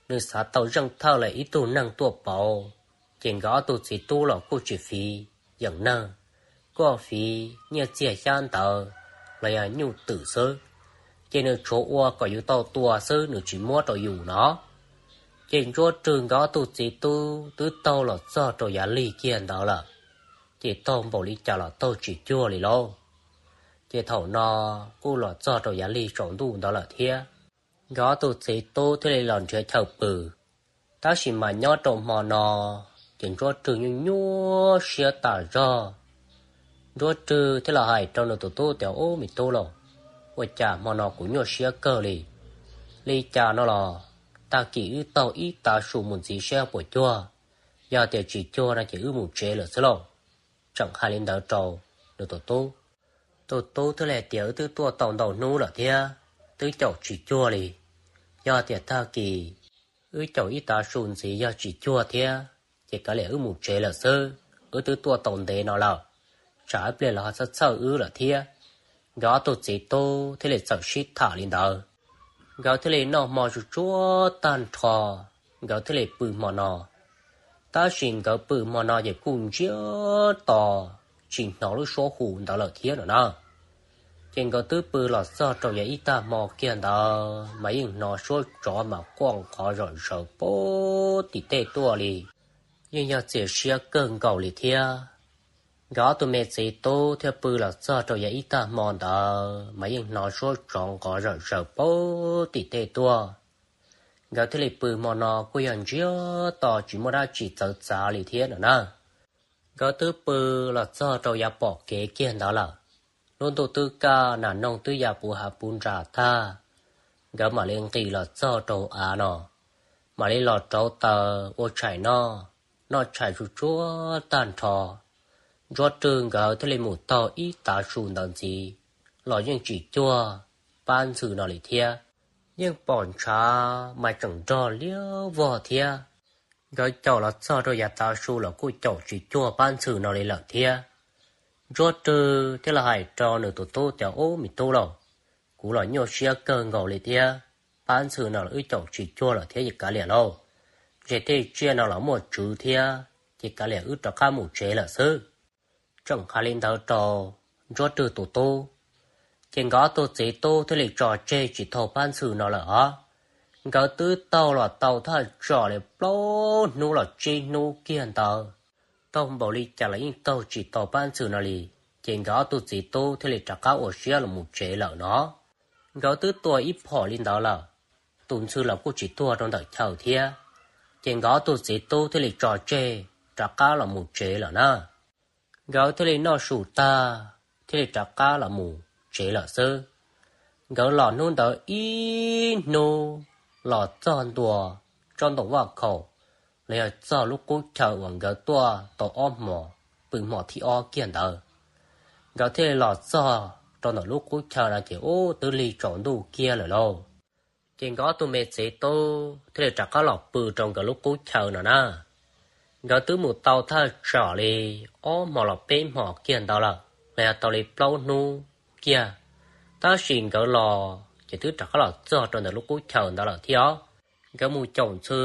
nws xav tau zeej thawj los ib tug neeg tuaj pauv, ces nkawd ob tug txiv tub los kuj tsis fiv yeem neeg, kuj fiv nyiaj txiag xyab ntawv los yog nyuj twm xwb, ces nws tsuas ua kom yus tau tua xwb, nws tsis muab rau yus no. Ces Ntsuab Rwg nkawd ob tug txiv tub twb taug los txog rau yav lig kiag ntawd lawm, ces taug npaum li cas los taug tsis cuag li lauj. Ces thaum no kuj los txog rau yav lig tsaus ntuj ntawd lawm thiab, nkawd ob tug txiv tub thiaj li los nrhiav chaw pw. Tab sis mas nyob rau hmo no, ces Ntsuab Rwg nyuaj nyuaj siab tas zog. Ntsuab Rwg thiaj los hais rau nws tus tub tias, Ub, me tub lauj, ua cas hmo no kuv nyuaj siab kawg li? Li cas no los tag kis wb taug ib tav su mus ntxiv seb puas cuag, yog tias tsis cuag no ces wb mus tsev lawm xwb lauj. Tseem hais li ntawd rau nws tus tub. Tus tub thiaj li hais tias, Wb twb tuaj tau ntau hnub lawm thiab, twb caum tsis cuag li. Yog tias tag kis wb caum ib tav su ntxiv yog tsis cuag thiab, ces kav liam wb mus tsev lawm xwb, wb twb tuaj tau ntev no lawm, tsam ib pliag lawv ho txhawj txhawj wb lawm thiab. Nkawd ob tug txiv tub thiaj li txawm sib tham li ntawd. Nkawd thiaj li noj hmo tsuag tsuag tag nrho, nkawd thiaj li pw hmo no. Tab sis nkawd pw hmo no ces kuj ntsiag to, tsis hnov lub suab hu ntawd lawm thiab no na. Ces nkawd twb pw los txog rau yav ib tag hmo kiag ntawd mas yeej hnov suab tsov mas quaj nqov zom zaws puag tim tej tuaj li, yeej yog txias siab kawg nkaus li thiab. Nkawd ob tug me txiv tub thiaj pw los txog rau yav ib tag hmo ntawd mas yeej hnov suab tsov nqov zom zaws puag tim tej tuaj. Nkawd thiaj li pw hmo no kuj yog ntsiag to tsis muaj dab tsi txawv txav li thiab no na. Nkawd twb pw los txog rau yav pom kev kiag ntawd lawm, lub ntuj twb kaj nas noog twb ya puv hav puv nras tag. Nkawd mam li nqis los txog rau av no, mam li los rauv taws ua tshais noj. Noj tshais tsuag tsuag tag nrho, Ntsuab Rwg nkawd thiaj li mus taug ib tav su ntawd ntxiv los yeej tsis cuag pab ntxhw no li thiab. Yeej pom ntshav mas tseem nrog liab vog thiab. Nkawd caum los txog rau yav tav su los kuj caum tsis cuag pab ntxhw no li lawm thiab. Ntsuab Rwg thiaj los hais rau nws tus tub tias, Ub, me tub lauj, kuv los nyuaj siab kawg nkaus li thiab, pab ntxhw no los wb caum tsis cuag lawm thiab, ces kav liam lauj, ntshe tej tsiaj no los muaj tswv thiab, ces kav liam wb rov qab mus tsev lawm xwb. Tseem hais li ntawd rau Ntsuab Rwg tus tub, ces nkawd ob tug txiv tub thiaj li tso tseg tsis taug pab ntxhw no lawm os. Nkawd twb taug los tau thaj tsam li plaub hnub los tsib hnub kiag ntawd, taug npaum li cas los yeej taug tsis tau pab ntxhw no li. Ces nkawd ob tug txiv tub thiaj li rov qab ua siab los mus tsev lawm no. Nkawd twb tua ib phom li ntawd lawm, tus ntxhw los kuj tsis tuag rau ntawm chaw thiab. Ces nkawd ob tug txiv tub thiaj li tso tseg rov qab los mus tsev lawm na. Nkawd thiaj li noj su tag, thiaj li rov qab los mus tsev lawm xwb. Nkawd los hnub ntawd ib hnub, los txog ntua tsob ntoo vaj khaum, los yog txog lub qub chaw uas nkawd tuaj tau ob hmos, pw hmo thib ob kiag ntawd. Nkawd thiaj li los txog rau ntawm lub qub chaw no ces ub twb lig tsaus ntuj kiag lawm lauj. Ces nkawd ob tug me txiv tub thiaj li rov qab los pw rau nkawd lub qub chaw no na. Nkawd twb mus tau thaj tsam li ob hmos los peb hmos kiag ntawd lawm, los yog tau li plaub hnub kiag, tab sis nkawd los ces twb rov qab los txog rau ntawm lub qub chaw ntawd lawm thiab os. Nkawd mus caum ntxhw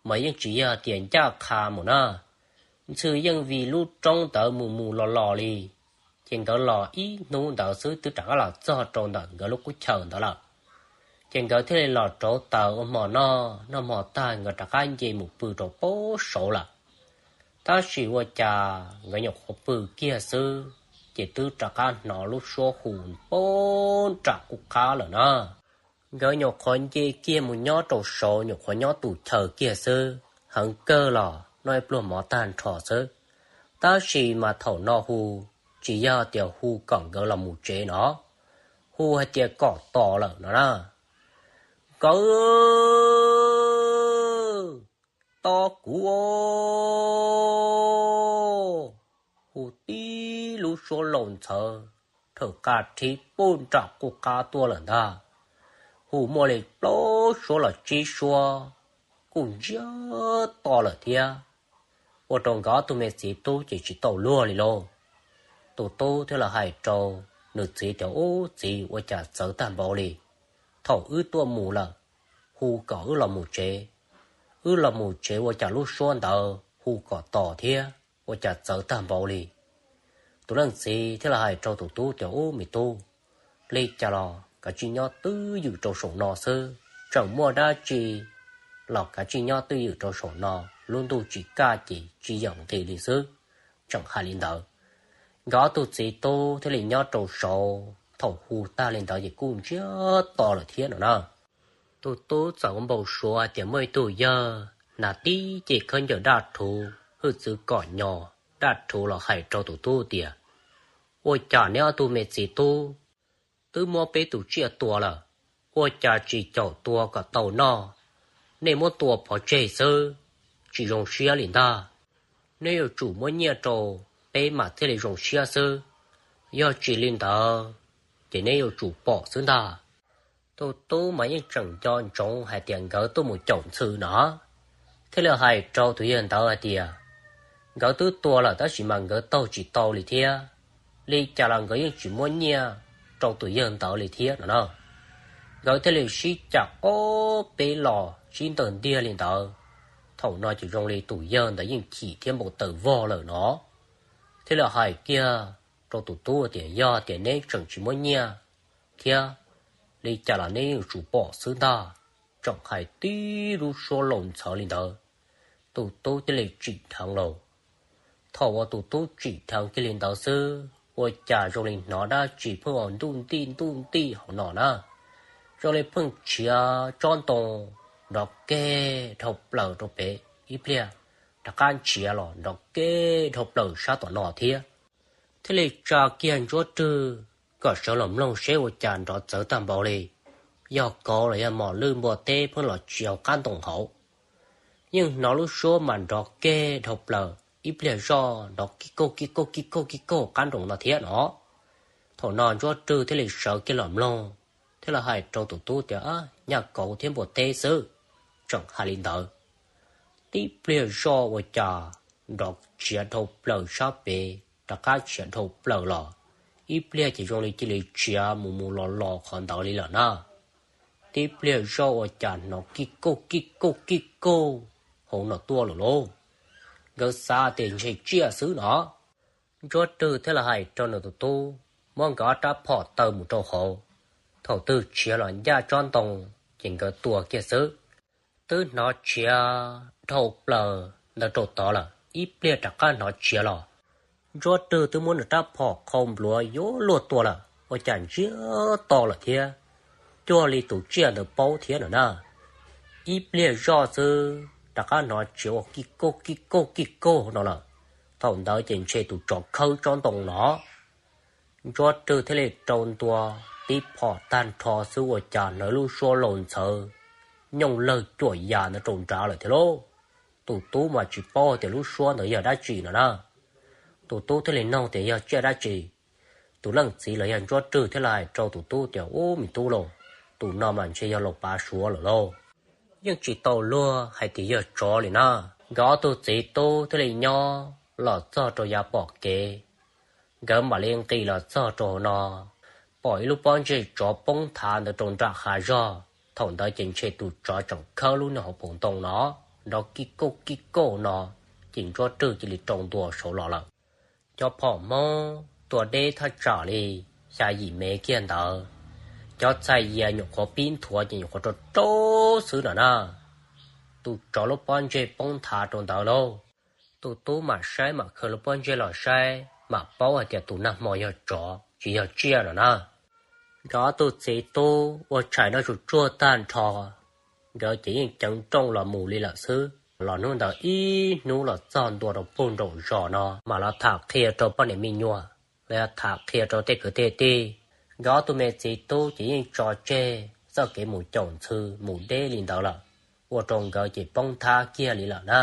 mas yeej tsis yog tias ncaj qha mus na, ntxhw yeej vij lub roob ntawd mus mus los los li. Ces nkawd los ib hnub ntawd xwb twb rov qab los txog rau ntawm nkawd lub qub chaw ntawd lawm. Ces nkawd thiaj li los rauv taws ua hmo noj, noj hmo tag nkawd rov qab nce mus pw rau pem saud lawm. Tab sis ua cas nkawd nyuam qhuav pw kiag xwb, ces twb rov qab hnov lub suab hu pem nram qub qab lawm na. Nkawd nyuam qhuav nce kiag mus nyob rau saud, nyuam qhuav nyob tus chaw kiag xwb, heev kawg los noj ib pluag mov tag nrho xwb. Tab sis mas thaum no hu, tsis yog tias hu kom nkawd los mus tsev no, hu hais tias kom tos lawm no na. Nkawd, tos kuv os! Hu tib lub suab laus ntxhawv, thawm qab rhib pem nram qub qab tuaj lawm ntag. Hu muaj li plaub suab los tsib suab, kuj ntsiag to lawm thiab. Ua rau nkawd ob tug me txiv tub ces tsis tau luag li lauj. Tus tub thiaj los hais rau nws txiv tias, Ub txiv, ua cas txawv tag npaum li, thaum wb tuaj mus lawm hu kom wb los mus tsev, wb los mus tsev ua cas lub suab ntawd hu kom tos thiab, ua cas txawv tag npaum li. Tus leej txiv thiaj li hais rau tus tub tias, Ub me tub, li cas los kav tsij nyob twj ywm rau saum no xwb, tseem muaj dab tsi los kav tsij nyob twj ywm rau saum no, lub ntuj tsis kaj ces tsis yeem nqis li xwb. Tseem hais li ntawd, nkawd ob tug txiv tub thiaj li nyob rau saud. Thaum hu tag li ntawd ces kuj ntsiag to lawm thiab no na. Tus tub txawm ua npau suav hais tias muaj ib tug yawg hnav tib ce khaub ncaws daj rhuv hwj txwv kom nyos daj rhuv los hais rau tus tub tias, Ua cas neb ob tug me txiv tub twb muab peb tus tsiaj tua lawm, ua cas tsis caum tua kom tau noj, nej muab tua pov tseg xwb, tsis zoo siab li ntag. Neb yuav tsum muab nyiaj rau peb mam thiaj li zoo siab xwb, yog tsis li ntawd ces neb yuav tsum pom xwb ntag. Tus tub mas yeej tseem nco ntsoov hais tias nkawd tuaj mus caum ntxhw no, thiaj li hais rau tus yawg ntawd hais tias, Nkawd twb tua lawm tab sis mas nkawd taug tsis tau li thiab, li cas los nkawd yeej tsis muab nyiaj rau tus yawg ntawd li thiab no na. Nkawd thiaj li sib cam ob peb los sib ntawm ntiag li ntawd. Thaum no ces zoo li tus yawg ntawd yeej chim thiab npau taws vog lawm no, thiaj li hais kiag rau tus tub tias, Yog tias neb tseem tsis muab nyiaj thiab, li cas los neb yuav tsum pom xwb ntag. Tseem hais tib lub suab laus ntxhawv li ntawd, tus tub thiaj li tsim dheev lauj. Thaum uas tus tub tsim dheev kiag li ntawd xwb, ua cas zoo li hnov dab tsi pheej ua ntuj ntij ntuj ntij hauv no na. Zoo li pheej tshiav tsob ntoo nrov keg dhau plaws rau pem ib pliag, rov qab tshiav los nrov keg dhau plaws sab tom no thiab. Thiaj li tsa kiag Ntsuab Rwg kom sawv los mloog seb ua cas nrov txawv tag npaum li, yog kauv los yog mos lwj npua teb pheej los tshiav qab ntoo hauv. Yeej hnov lub suab mas nrov keg dhau plaws, ib pliag zoj nrov kij kauj kij kauj kij kauj kij kauj qab ntoo no thiab no. Thaum no Ntsuab Rwg thiaj li sawv kiag los mloog, thiaj li hais rau tus tub tias, Nyaj kauv thiab npua teb xwb. Tseem hais li ntawd, tib pliag zoj ua cas nrov tshiav dhau plaws sab pem, rov qab tshiav dhau plaws los, ib pliag ces zoo li cia li tshiav mus mus los los qhov ntawd li lawm na. Tib pliag zoj ua cas hnov kij kauj kij kauj kij kauj hauv no tuaj lawm lauj. Nkawd xav tias ntshe tsiaj xwb no. Ntsuab Rwg thiaj li hais rau nws tus tub muab nkawd ob rab phom taw mus rau hauv, thaum twg tshiav los ncaj tsob ntoo ces nkawd tua kiag xwb. Twb hnov tshiav dhau plaws ntawd rau tod lawm, ib pliag rov qab hnov tshiav los. Ntsuab Rwg twb muab nws rab phom qhau npluav yuav luag tua lawm, ua cas ntsiag to lawm thiab, cuag li tus tsiaj ntawd paub thiab no na. Ib pliag zoj xwb rov qab hnov tshiav ua kij kauj kij kauj kij kauj no lawm. Thaum ntawd ces ntshe tus tsov khawb tsob ntoo no. Ntsuab Rwg thiaj li rau ntua tib phom tag nrho xwb ua cas hnov lub suab laus ntxhawv nyooj lawg cuam yas ntawd rau nrad lawm thiab lauj. Tus tub mas tsis paub tias lub suab ntawd yog dab tsi no na. Tus tub thiaj li nug tias yog tsiaj dab tsi. Tus leej txiv los yog Ntsuab Rwg thiaj li hais rau tus tub tias, Ub me tub lauj, tus no mas ntshe yog laus pav suav lawm lauj. Yeej tsis tau luag hais tias yog tsov li na. Nkawd ob tug txiv tub thiaj li nyob los txog rau yav pom kev, nkawd mam li nqis los txog rau hauv no, pom ib lub pob ntseg tsov poob nthav ntawd rau nram hav zog. Thaum ntawd ces ntshe tus tsov tseem khawb lub niag hauv paus ntoo no, nrov kij kauj kij kauj no, ces Ntsuab Rwg cia li rau ntua saud los lawm. Cov phom Hmoob tua deb thaj tsam li xya yim mev kiag ntawd, cov txhais yias nyuam qhuav pib nthuav ces nyuam qhuav rau rau xwb no na. Tus tsov lub pob ntseg poob nthav rau ntawd lauj. Tus tub mam saib mam khaws lub pob ntseg los saib mam paub hais tias tus nag hmo yog tsov tsis yog tsiaj no na. Nkawd ob tug txiv tub ua tshais noj tsuj tsuag tag nrho, nkawd ces yeej ceev nrooj los mus li lawm xwb. Los hnub ntawd ib hnub los txog ntua rau pug nraum zos no mam los tham qhia rau poj niam me nyuam, los yog tham qhia rau tej kwv tej tij. Nkawd ob tug me txiv tub ces yeej tso tseg txoj kev mus caum ntxhw mus deb li ntawd lawm, ua rau nkawd ces poob nthab kiag li lawm na.